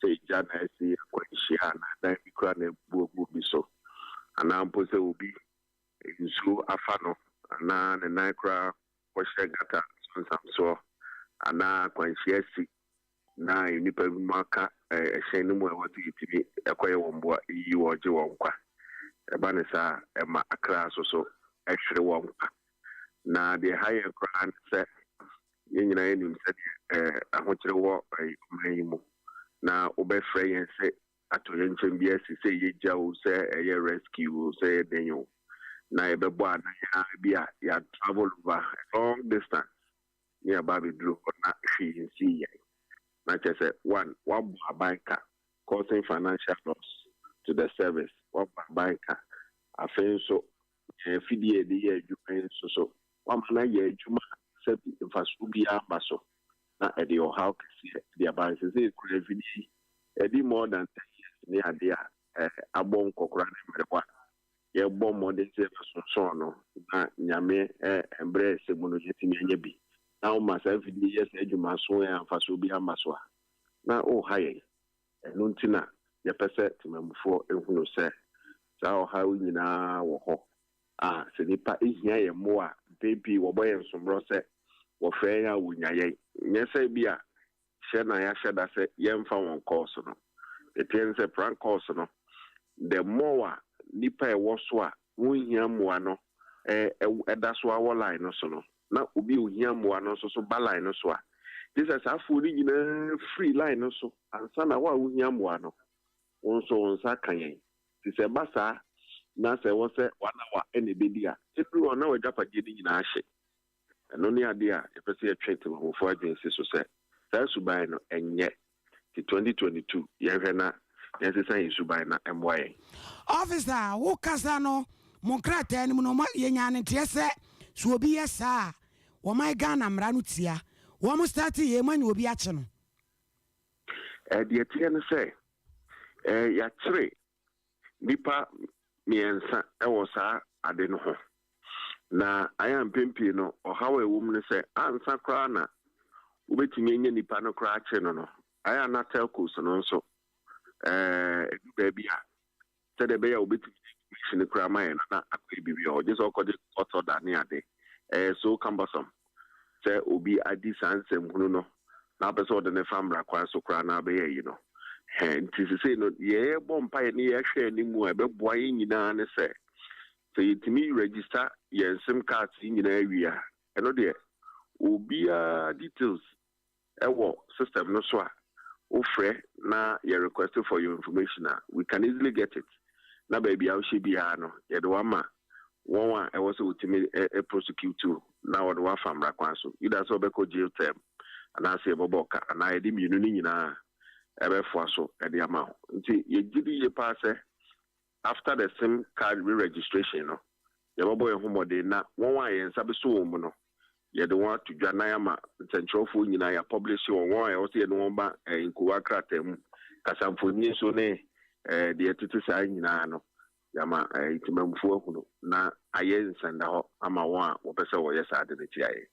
[SPEAKER 13] sɛ egya na asi akwanhyia anaa dan bi koraa na abubu agu obi so, anaa mpo sɛ obi nsuo afa no anaa ne nan koraa kɔhyɛ gata so nsamsoɔ, anaa akwanhyia asi na nnipa binom aka hyɛn no mu a ɛwɔ sɛ yɛtumi kɔyɛ wɔn mmoa yiyi wɔn gye wɔn nkwa. Ɛba no saa a, ɛma akra nso so hwere wɔn nkwa. Na deɛ ɛha yɛn koraa ne sɛ, yɛn nyinaa yɛnim sɛdeɛ ahokyere wɔ ɔman yi mu, na wobɛfrɛ yɛn sɛ atoyerɛnkyɛm bi asi, sɛ ɛyɛ gya o, sɛ ɛyɛ rescue o, sɛ ɛyɛ dɛn o, na yɛbɛbɔ anan ara bi a yɛ travel over a long distance ne yɛaba abɛduru hɔ na hwee nsii yɛn. Na kyerɛ sɛ, one, woabɔ aban ka, causing financial loss to the service, woabɔ aban ka. Afei nso, Yɛn afidie a yɛde yɛ adwuma yi nso so, woama no ayɛ adwuma a sɛbi mfasoɔ biara mma so, na ɛde ɔhaw kɛseɛ de aba. Seesei koraa afidie yi, adi more than ten years ne adeɛ a abɔ nkɔkora ne mmerewa. Yɛbɔ mmɔden sɛ yɛbɛsonsɔn no na Nyame mmerɛ a ɛsɛ mu no yɛatumi anya bi. Na woma saa afidie yi yɛ saa adwumaso yi a mfasoɔ biara mma so a, na woreha yɛn. Ɛno nti na yɛpɛ sɛ temanmufoɔ hunu sɛ saa ɔhaw yi nyinaa wɔ hɔ a sɛ nnipa hia yɛn mmoa a, mpɛn pii wɔbɔ yɛn sommorɔ sɛ wɔfrɛ yɛn a wɔnya yɛn. Nyɛ sɛ ebia hyɛ na yɛahyɛ da sɛ yɛmfa wɔn kɔɔso no. Deɛ ɛteɛ ne sɛ prank calls no, the more a nnipa a ɛwɔ so a wɔnhia mmoa no da so ara wɔ line no so no, na obi a ohia mmoa no nso so ba line no so a, gye sɛ saa afoɔ no nyinaa firi line no so ansa na wo a wohia mmoa no, wo nso wo nsa aka yɛn. Nti sɛ ɛba saa na sɛ ɛwɔ sɛ one hour na ɛbɛdi a, ɛduru hɔ na w'agyapadeɛ no nyinaa ahye. Ɛno ne adeɛ a yɛpɛ sɛ yɛtwe Temamufoɔ adwene si so sɛ saa suban no ɛnyɛ. Nti 2022 yɛnhwɛ na Yɛnsesa yɛn suban na ɛmmoa yɛn.
[SPEAKER 1] Officer, wo kasa no, mo nkrataa no mu no, yɛnyaa no nteɛ sɛ, sɛ obi yɛ saa a, wɔman Ghana mmara no tia. Wɔn starte yei, moanya obi akye no?
[SPEAKER 13] Eh, deɛ ɛteɛ ne sɛ, eh, yɛakyere nnipa mmiɛnsa wɔ saa ade no ho. Na ayɛ a mpɛn pii no, ɔhaw a ɛwɔ mu ne sɛ, ansa koraa na wobɛtumi anya nipa no koraa akye no no, ayɛ a na telcos no nso, eh, ɛdu baabi a, sɛdeɛ ɛbɛyɛ a wɔbɛtumi de information no koraa ama yɛn no, na akɔyɛ biribi wɔ hɔ. Gye sɛ ɔkɔgye court order ne ade. Ɛyɛ so cumbersome sɛ obi adi saa nsɛmhunu no na wopɛ sɛ wɔde no fa mmara kwan so koraa na abɛyɛ ayi no. Hɛn, nti sesei no, deɛ yɛrebɔ mpaeɛ ne yɛrehwɛ anim a ɛbɛboa yɛn nyinaa ne sɛ, sɛ yɛtumi register yɛn sim cards yi nyinaa wie a, ɛno deɛ obiara details wɔ system no so a, wofrɛ na yɛ request for your information a, we can easily get it. Na baabi a wohyɛ biara no, yɛde wo ama wɔn a ɛwɔ sɛ wɔtumi prosecute wo na wɔde wo afa mmara kwan so, either sɛ wobɛkɔ jail term anaasɛ yɛbɛbɔ wo ka anaa yɛde mmienu no nyinaa ɛbɛfoa so de ama wo. Nti yɛgye di yie paa sɛ after the sim card re-registration no, yɛbɛbɔ yɛn ho mmɔden na wɔn a yɛn nsa bɛsɔ wɔn mu no, yɛde wɔn ato dwa na yɛama nsɛnkyerɛwfoɔ nyinaa yɛapɔblehye wɔn, wɔn a ɛwɔ sɛ yɛde wɔn ba nkowa krataa mu, kasamfonin so ne deɛ ɛtete saa nyinaa no, yɛama ntemanmufoɔ ahunu na ayɛ nsɛndahɔ ama wɔn a wɔpɛ sɛ wɔyɛ saa ade no tia yɛn.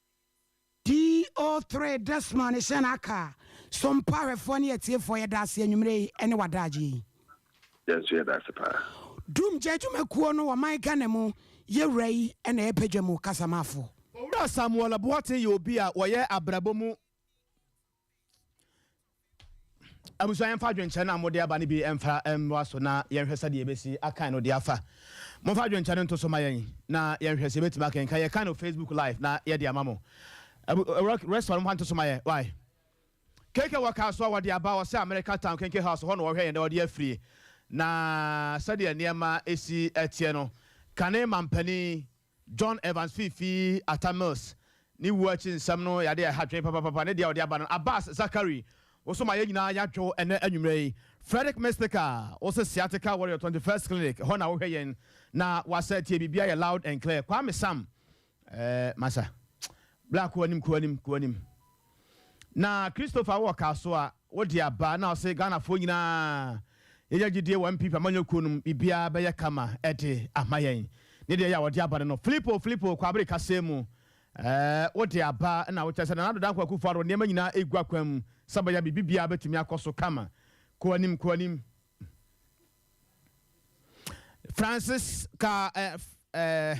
[SPEAKER 1] DO3 Desmond Hyɛn Aka so mpa ahwɛfoɔ ne atiefoɔ yɛda ase anwummerɛ yi ne w'adaagyeɛ yi.
[SPEAKER 13] Yɛn nso yɛda ase paa.
[SPEAKER 1] Dum gya adwumakuo no wɔ man Ghana mu yɛ wura yi na ɛyɛ badwa mu kasamafoɔ.
[SPEAKER 2] Owura Samuel Boateng yɛ obi a wɔyɛ abrabɔ mu Abusua yɛmfa adwenkyerɛ no a mode aba no bi mfa mmoa so na yɛnhwɛ sɛdeɛ yɛbɛsi akan no de afa. Momfa adwenkyerɛ no nto so ma yɛn na yɛnhwɛ sɛ yɛbɛtumi akenkan. Yɛkan no Facebook live na yɛde ama mo. Restaurant momfa nto so ma yɛn. Why? KK wɔ kaa so a wɔde aba ɔsɛ America Town Kenke House hɔ na wɔhwɛ yɛn dɛ wɔde afiri. Na sɛdeɛ nneɛma si teɛ no, kane mampanin John Evans Fiifi Atta Mills ne wuo akyi nsɛm no yɛ adeɛ a ɛha adwene papapapa. Ne deɛ a ɔde aba no, Abbas Zakari, wo nso ma yɛn nyinaa yɛadwo ɛnnɛ anwummerɛ yi. Frederick Mystica, wo se Sciatica Warrior 21st Clinic, ɛhɔ na wohwɛ yɛn na wasa atie, biribiara yɛ loud and clear. Kwame Sam, eh, masa. Bla kɔ anim, kɔ anim, kɔ anim. Na Christopher wɔ Kasoa, wode aba na ɔse Ghanafoɔ nyinaa yɛnya gyidie wɔ NPP amanyɔkuo no mu, biribiara bɛyɛ kama de ama yɛn. Ne deɛ yɛ a ɔde aba no no, Filipo Filipo Kwabere kasɛɛ mu, eh, wode aba na wokyerɛ sɛ Nana Addo Dankwa Akufo Addo nneɛma nyinaa ɛgu akwan mu sɛ bɛyɛ a biribiara bɛtumi akɔ so kama. Kɔ anim, kɔ anim. Francis ka eh, eh,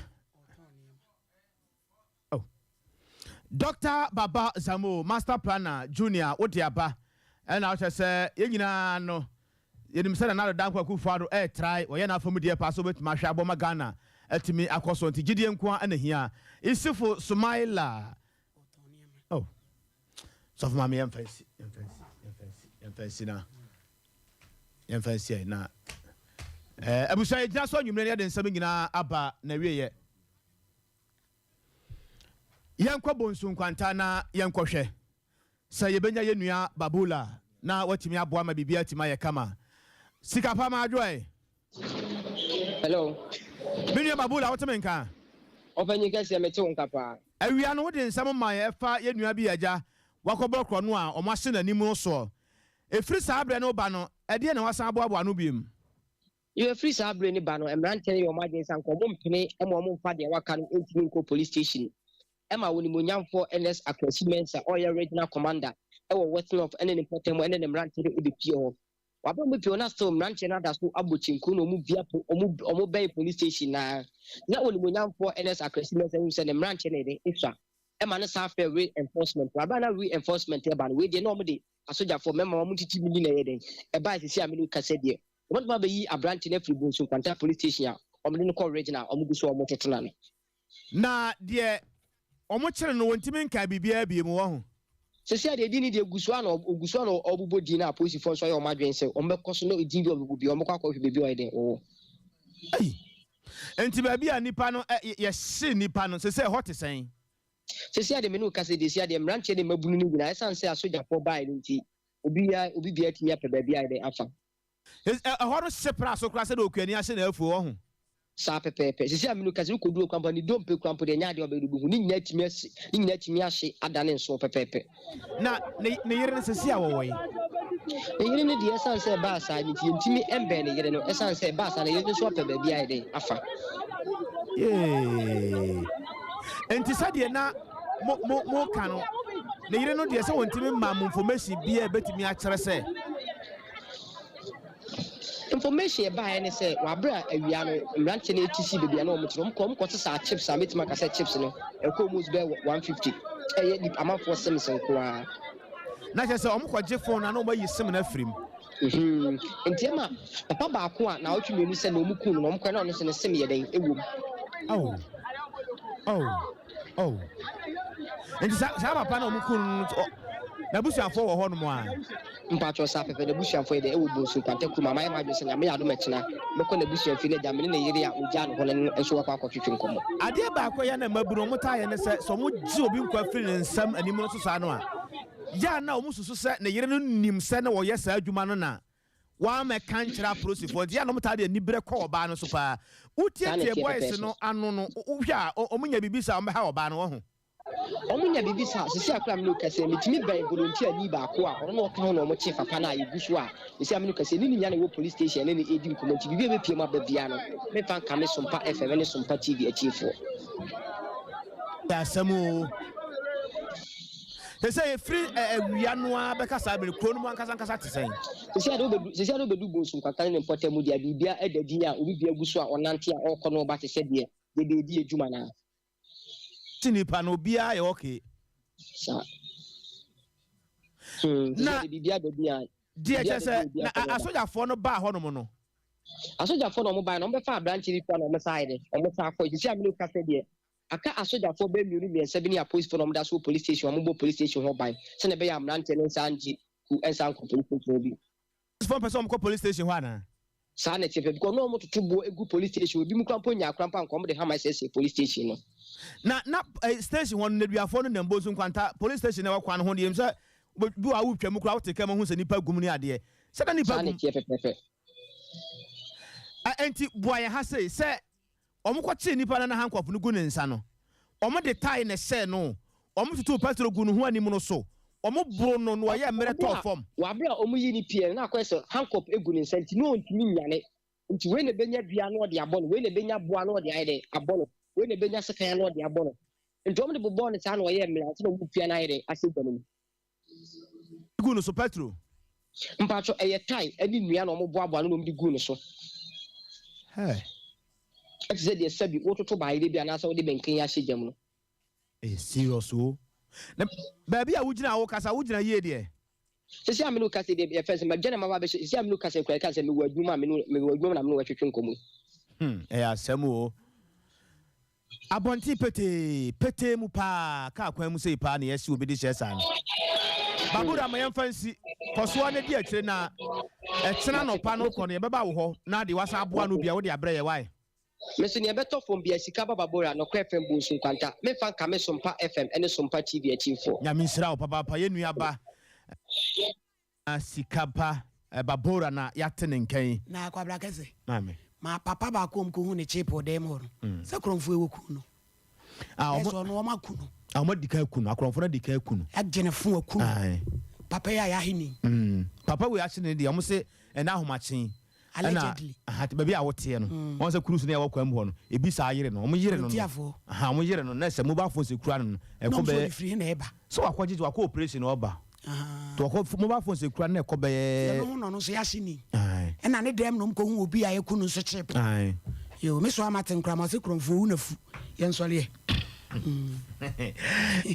[SPEAKER 2] Oh. Doctor Baba Zamo, Master Planner Junior, wo de aba. Ɛna wokyerɛ sɛ yɛn nyinaa no, yɛnim sɛ Nana Addo Dankwa Akufo-Addo ɛretrae, wɔyɛ n'afa mu deɛ paa sɛ wɔbɛtumi ahwɛ abɔ ma Ghana atumi akɔ so, nti gyidie nko ara na hia. Isifo Sumaila. Oh. Sɔfo maame yɛmfa nsi, yɛmfa nsi, yɛmfa nsi, yɛmfa nsi na yɛmfa nsi ɛ na eh, abusua yɛgyina so anwummerɛ no yɛde nsɛm nyinaa aba na wieɛ. Yɛnkɔ Bonsu Nkwanta na yɛnkɔhwɛ sɛ yɛbɛnya yɛn nua Babula na watumi aboa ma biribiara atumi ayɛ kama. Sika pa ma adwoa ɛ.
[SPEAKER 14] Hello.
[SPEAKER 2] Me nua Babula, wote me nka?
[SPEAKER 14] Ɔpanyin kɛseɛ, mete wo nka paa.
[SPEAKER 2] Awia no, wode nsɛm mae ɛfa yɛn nua bi a agya wakɔbɔ korɔno a wɔahye n'anim no soɔ. Ɛfiri saa berɛ no reba no, ɛdeɛn na woasan aboaboa ano biom?
[SPEAKER 14] Yo, ɛfiri saa berɛ no ba no, mmeranteɛ no yɛ wɔn adwene sɛ anka wɔmpene ma wɔmfa deɛ wɔaka no ntumi nkɔ police station. Ɛma Onimuonyamfoɔ Ernest Akwasi Mensah a ɔyɛ Regional Commander wɔ West North ne ne mpɔtam ne ne mmeranteɛ no bɛpie hɔ. Wɔaberɛ a wɔbɛpie hɔ na still mmeranteɛ no ada so abɔ kyenku na wɔn via po wɔn wɔn bɛn police station no ara. Na Onimuonyamfoɔ Ernest Akwasi Mensah hu sɛ ne mmeranteɛ no yɛ dɛn esua ɛma no san frɛ re-enforcement. Wɔaberɛ a na re-enforcement reba no, wei deɛ na wɔde asogyafoɔ mmarima wɔn tete mili na ɛyɛ dɛn ɛbae sisi a me ne wo kasa deɛ wɔbɛtumi abɛyi aberante no afiri Bonsu Nkwanta police station a wɔde no kɔ regional a wɔgu so a wɔtoto no ano.
[SPEAKER 2] Na deɛ wɔkyere no wɔntumi nkae biribiara bio wɔ ho.
[SPEAKER 14] Sisi a deɛ din no deɛ gu so a na ɔgu so a na ɔbobɔ din no a apolisifoɔ nso ayɛ wɔn adwene sɛ wɔbɛkɔ so na din bi a ɔbɛbɔ biara wɔbɛkɔ akɔhwɛ baabi a ɔyɛ dɛn ɔwɔ.
[SPEAKER 2] Ei! Enti baabi a nnipa no ɛ, yɛhye nnipa no, seesei ɛhɔ te sɛn?
[SPEAKER 14] Seesei a deɛ me ne wo kasa yi deɛ, seesei a deɛ mmeranteɛ ne mmabunu no nyinaa, ɛsiane sɛ asogyafoɔ baeɛ no nti, obiara, obi biara atumi apɛ baabi ayɛ dɛn afa.
[SPEAKER 2] Ɛhɔ no hye pra so koraa sɛdeɛ okuani ahye n'afuo, wahu.
[SPEAKER 14] Saa pɛpɛɛpɛ. Seesei a me ne wo kasa yi, wokɔduru hɔ koraa mpo a, ne dompe koraa mpo deɛ, ɛnyɛ adeɛ a wobɛyɛ de wobɛhu. Ne nyinaa atumi asi, ne nyinaa atumi ahye adane nsõ pɛpɛɛpɛ.
[SPEAKER 2] Na ne, ne yere no, seesei a wɔwɔ yi?
[SPEAKER 14] Ne yere no deɛ, ɛsiane sɛ ɛbaa saa no nti, yɛntumi mmɛn ne yere no. Ɛsiane sɛ ɛbaa saa no, ne yere no nso apɛ baabi ayɛ dɛn afa.
[SPEAKER 2] Yee. Enti sɛdeɛ na mo, mo, moka no, ne yere no deɛ, sɛ wɔntumi mmaa mo information biara a ɛbɛtumi akyerɛ sɛ.
[SPEAKER 14] Information a ɛbaeɛ ne sɛ wɔ aberɛ a awia no mmeranteɛ no ti sii baabi a na wɔte no, wɔkɔ wɔkɔ sesaa chips a mɛtumi aka sɛ chips no ɛkɔ almost bɛyɛ 150 ɛyɛ nip amanfoɔ sims nko ara.
[SPEAKER 2] Na kyerɛ sɛ wɔkɔgye phone no a na wɔayi sim no afiri mu.
[SPEAKER 14] Mhm. Nti ɛma papa baako a naawɔtwe mmienu sɛ na wɔn kum no na wɔkɔɛ na ɔno nso ne sim yɛ dɛn ɛwɔ mu.
[SPEAKER 2] Oh. Oh. Oh. Nti saa saa papa na wɔn kun no n'abusuafoɔ wɔ hɔ nom a.
[SPEAKER 14] Mpatsɔ saa pɛpɛ n'abusuafoɔ yɛ dɛ ɛwɔ Bonsu Nkwanta kurom a mayɛ m'adwene sɛ Nyame yɛ adom ɛkyena mɛkɔ n'abusua fie na agya me ne ne yere a ogyaa no hɔ no nso wakɔ akɔtwetwe nkɔmmɔ.
[SPEAKER 2] Adeɛ baako a ɛyɛ na mmabunu wɔn taa yɛ ne sɛ, sɛ wɔn gye obi nkwa firi ne nsam animono so saa no a, yɛ a na wɔn susu sɛ ne yere no nim sɛ na wɔyɛ saa adwuma no na Wammɛka nkyerɛ apolisifoɔ nti, yɛ a na wɔtaa de aniberɛ kɔ ɔbaa no so paa.
[SPEAKER 14] Saa na
[SPEAKER 2] Wotietie
[SPEAKER 14] ɛteɛ
[SPEAKER 2] boys
[SPEAKER 14] pɛpɛɛpɛ.
[SPEAKER 2] no ano no, wohwɛ a, wɔnya biribi saa a wɔbɛha ɔbaa no, wahu?
[SPEAKER 14] Wɔnya biribi saa. Seesei a koraa me ne wo kasa yi, metumi bɛn volunteer-ni baako a ɔno na ɔka ho na wɔkyee papa no a yɛgu so a seesei a me ne wo kasa yi, ne ne nua na ɛwɔ police station ne no redi nkɔmmɔ nti biribi a ɛbɛpue mu aba biara no, memfa nkame Sompa FM ne Sompa TV atiefoɔ.
[SPEAKER 2] Yɛ asɛm oo. Te sɛ yɛfiri awia no ara bɛka saa bere kuro no mu ankasa ankasa te sɛn?
[SPEAKER 14] Sisi ade wobɛdu sisi ade wobɛdu Bonsu Nkwanta ne ne mpɔtam mu deɛ biribia da din a obi bia gu so a ɔnante a ɔrekɔ na ɔba te sɛ deɛ yɛde redi adwuma no ara.
[SPEAKER 2] Te nipa no obiara yɛ okay.
[SPEAKER 14] Saa. Hmm, sisi
[SPEAKER 2] Na
[SPEAKER 14] ade biribia da din a
[SPEAKER 2] deɛ
[SPEAKER 14] biribia
[SPEAKER 2] kyerɛ
[SPEAKER 14] da din
[SPEAKER 2] sɛ
[SPEAKER 14] a obiara
[SPEAKER 2] na
[SPEAKER 14] kɔ na ɔba.
[SPEAKER 2] asogyafoɔ no baa hɔnom no.
[SPEAKER 14] Asogyafoɔ na wɔn baeɛ na wɔbɛfa aberanteɛ bi kura na wɔn san ayɛ dɛ wɔn san kɔ sisi a mene wo kasa deɛ Aka asogyafoɔ bɛyɛ mmienu mmiɛnsa bi ne apolisifoɔ na wɔda so wɔ police station a wɔbɔ police station hɔ ban sɛdeɛ ɛbɛyɛ a mmeranteɛ no nsan ngye ku nsan nkɔ police station hɔ bio.
[SPEAKER 2] Apolisifoɔ mpɛ sɛ wɔkɔ police station hɔ anaa?
[SPEAKER 14] Saa na ɛteɛ pɛ because na wɔtoto boɔ gu police station hɔ, ebinom koraa mpo nyaa koraa mpo a anka wɔde hammer sɛesɛe police station no.
[SPEAKER 2] Na na station hɔ no nneduafoɔ no nam Bonsu Nkwanta police station na ɛwɔ kwan no ho deɛ, sɛ bi wɔ a wotwa mu koraa wote kaa mu hu sɛ nnipa gu mu ne adeɛ. Sɛ na nnipa
[SPEAKER 14] Saa
[SPEAKER 2] gu
[SPEAKER 14] na
[SPEAKER 2] mu.
[SPEAKER 14] ɛteɛ pɛpɛɛpɛ.
[SPEAKER 2] Enti boa yɛn ha sei, sɛ Wɔkɔkyee nipa no na handcuff no gu ne nsa no, wɔde tae na ɛhyɛɛ no, wɔtotoo pɛtro guu ne ho anim no so, wɔboroo no na ɔyɛɛ mmerɛ tɔɔ fam.
[SPEAKER 14] Wɔ abere a wɔyii no pie no, na akɔyɛ sɛ handcuff gu ne nsa nti na ɔntumi nnwane. Nti wei na ɛbɛnya dua na ɔde abɔ no, wei na ɛbɛnya boa na ɔde ayɛ dɛn abɔ no, wei na ɛbɛnya sekan na ɔde abɔ no. Nti wɔde bobɔɔ no saa na ɔyɛɛ mmerɛ ansa na wɔrepia no ayɛ dɛn ahyɛ gya no mu.
[SPEAKER 2] Gu no so, Petro.
[SPEAKER 14] Mpatsɔ, ɛyɛ tae ne nnua na wɔboaboa ano na wɔde guu no so.
[SPEAKER 2] Hey.
[SPEAKER 14] Ɛte sɛ deɛ sɛbi wototo bayerɛ bi anaasɛ wode bɛnkan ahyɛ gya mu no.
[SPEAKER 2] Ɛyɛ serious o. Na baabi a wogyina a wokasa, wogyina yie deɛ?
[SPEAKER 14] Sisi a me ne wo kasa yi deɛ, yɛfrɛ no sɛ madwane maba abɛhyɛ, sisi a me ne wo kasa yi koraa, yɛka sɛ mewɔ adwuma a me ne mewɔ adwuma mu na me ne wo ɛtwetwe nkɔmmɔ yi.
[SPEAKER 2] Hmm, ɛyɛ asɛm o. Abɔnten petee, petee mu paa, kaa kwan mu sei paa na yɛasi obi de hyɛ saa no. Babura ma yɛmfa nsi, kɔ so ara na di akyire na ɛkyena anɔpa no kɔ no yɛbɛba wo hɔ na deɛ wasan aboa ano bia wode abrɛ yɛ wae.
[SPEAKER 14] Me nso nea ɛbɛtɔ fam bia sika ba Babura, Nɔkorɛ FM Bonsu Nkwanta, memfa nkame Sompa FM ne Sompa TV akyimfoɔ.
[SPEAKER 2] Nyame nhyira wo papaapa yɛn nua ba. Sika pa Babora na yɛate ne nka yi.
[SPEAKER 1] Na Kwabena kɛse.
[SPEAKER 2] Maame.
[SPEAKER 1] Ma papa baako a wɔn kɔ hu ne chip wɔ dan mu hɔ no. Sɛ korɔnfoɔ yi wɔ ku no.
[SPEAKER 2] Ah,
[SPEAKER 1] Ɛsɛ ɔno wɔn aku no.
[SPEAKER 2] Ah, wɔn adi kan aku no. Akorɔnfoɔ no adi kan aku no.
[SPEAKER 1] Agye ne fon aku no.
[SPEAKER 2] Aye.
[SPEAKER 1] Papa yi a yɛahe ni.
[SPEAKER 2] Papa wei ahye ne deɛ wɔn se ɛna ahomakye.
[SPEAKER 1] Allegedly.
[SPEAKER 2] Ɛna aha baabi a woteɛ no. Wɔn sɛ cruise no a ɛwɔ kwan mu hɔ no ebi saa yere no wɔn yere no no.
[SPEAKER 1] Volunteerfoɔ.
[SPEAKER 2] Aha wɔn yere no na sɛ mobile phone sɛ kura no no
[SPEAKER 1] Na
[SPEAKER 2] ɛkɔ
[SPEAKER 1] wɔn nso
[SPEAKER 2] bɛyɛ.
[SPEAKER 1] wɔde firi he na ɛba.
[SPEAKER 2] Sɛ wakɔ gyegye wakɔ operation na ɔba. Nti wakɔ mobile phone sɛ kura no na ɛkɔ bɛyɛ.
[SPEAKER 1] Yɛno ho na ɔno nso yɛahye ni.
[SPEAKER 2] Aye.
[SPEAKER 1] Ɛna ne dɛm na wɔn kɔ hu obi a yɛku no nso cheap.
[SPEAKER 2] Aye.
[SPEAKER 1] Yoo me so ama te nkora ma ɔse kurɔmfoɔ wu na fu yɛn sɔre ɛ.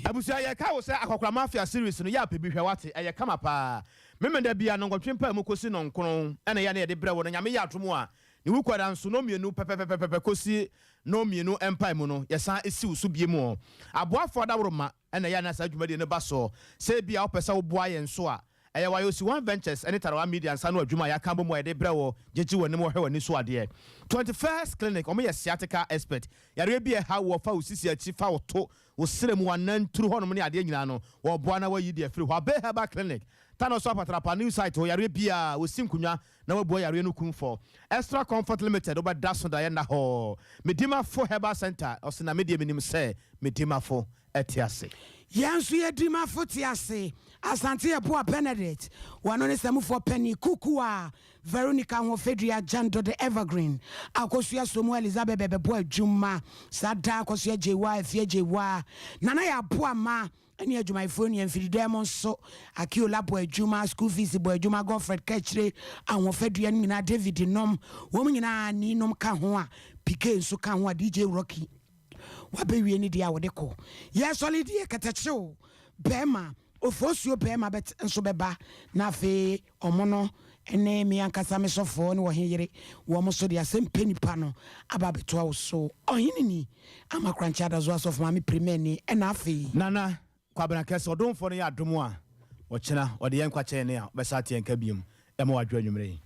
[SPEAKER 2] Abusua yɛka wo sɛ Akɔkora Mafia series no yɛ apɛ bi hwɛ wate ɛyɛ kama paa. Memenda biara nnɔnkɔntwe mpaemu kosi nnɔnkron na ɛyɛ a na yɛde brɛ wo no Nyame yɛ adom a ne wukuada nso nnɔnmienu pɛpɛpɛpɛpɛ kosi nnɔnmienu mpaemu no yɛsan si wo so biem ɔ Aboafoɔ adaworoma na ɛyɛ a na saa dwumadie no ba soɔ Sɛ ebia wopɛ sɛ woboa yɛn nso a ɛyɛ YOC One Ventures ne Tarawa Media nsa ano adwuma a yɛaka abɔ mu a yɛde brɛ wo gyegye w'anim wɔhwɛ w'ani so adeɛ 21st Clinic wɔn yɛ sciatica expert yareɛ bi a ɛha woɔ fa wo sisi akyi fa wo to wo serɛ mu, w'ananturu hɔnom ne adeɛ nyinaa no, wɔboa na wɔayi de afiri hɔ. Abay Herbal Clinic, Tano so apatrapa new site hɔ yareɛ biaa wɔsi nkonwa na wabua yareɛ no kumfɔ. Extra Comfort Limited wobɛda so daeɛ nna hɔ. Medimafo Herbal Centre ɔse na medeɛ menim sɛ Medimafo te ase.
[SPEAKER 1] Yɛn nso yɛ Dimafo te ase. Asante Yeboah Benedict, wɔno ne samufoɔ panin, Kukuwa Veronica Ahoɔfɛdua Jando the Evergreen, Akosua Somu Elizabeth bɛbɛbɔ adwuma saa da, Akosua Gyewaa Afia Gyewaa, Nana Yeboah Ma ne adwumayɛfoɔ nua mfiridɛm nso, Akiola bɔ adwuma, School fees bɔ adwuma, Godfred Kakyire, Ahoɔfɛdua no nyinaa, David nom, wɔn nyinaa Nii nom ka ho a, PK nso ka ho a, DJ Rocky wabɛwie ne deɛ a wɔde kɔ. Yɛsɔle deɛ kɛtɛkyew bɛɛma, ofosuo bɛɛma bɛt nso bɛba, na afei ɔmo no ne me ankasa me sɔfoɔ ne ɔhen yere, wɔn nso de asɛm pɛ nipa no aba abɛtoa wo so. Ɔhene ni, Ama Korankye Adazoa Asɔfo Maame Pirimani, ɛna afei.
[SPEAKER 2] Nana Kwabena Kɛse, ɔdomfoɔ no yɛ adom a, ɔkyena ɔde yɛn nkwa kyɛ yɛn a, ɔbɛsa ate yɛn nka biom. Ɛma wadwo anwummerɛ yi.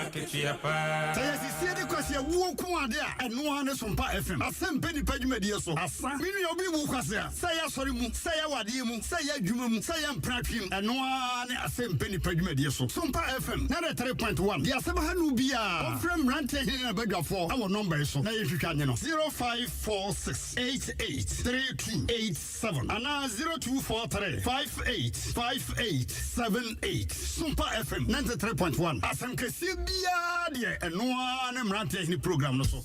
[SPEAKER 15] Sɛ yɛsisie de kwasea wuo nko ade a, ɛno ara ne Sompa FM. Asɛm pɛ nipa dwumadie so. Asa. Me nua obi wu kwasea, sɛ ɛyɛ asɔre mu, sɛ ɛyɛ awadeɛ mu, sɛ ɛyɛ adwuma mu, sɛ ɛyɛ mpenatwe mu, ɛno ara ne asɛm pɛ nipa dwumadie so. Sompa FM, 93.1. Deɛ asɛm ha no biara, ɔmfrɛ mmeranteɛ hene ne n'abadwafoɔ wɔ nɔmba yi so na yɛntwitwa nye no, 0546 88 32 87 anaa 0243 58 58 78. Sompa FM 93.1, asɛm kɛseɛ biara deɛ ɛno ara ne mmeranteɛ hene program no so.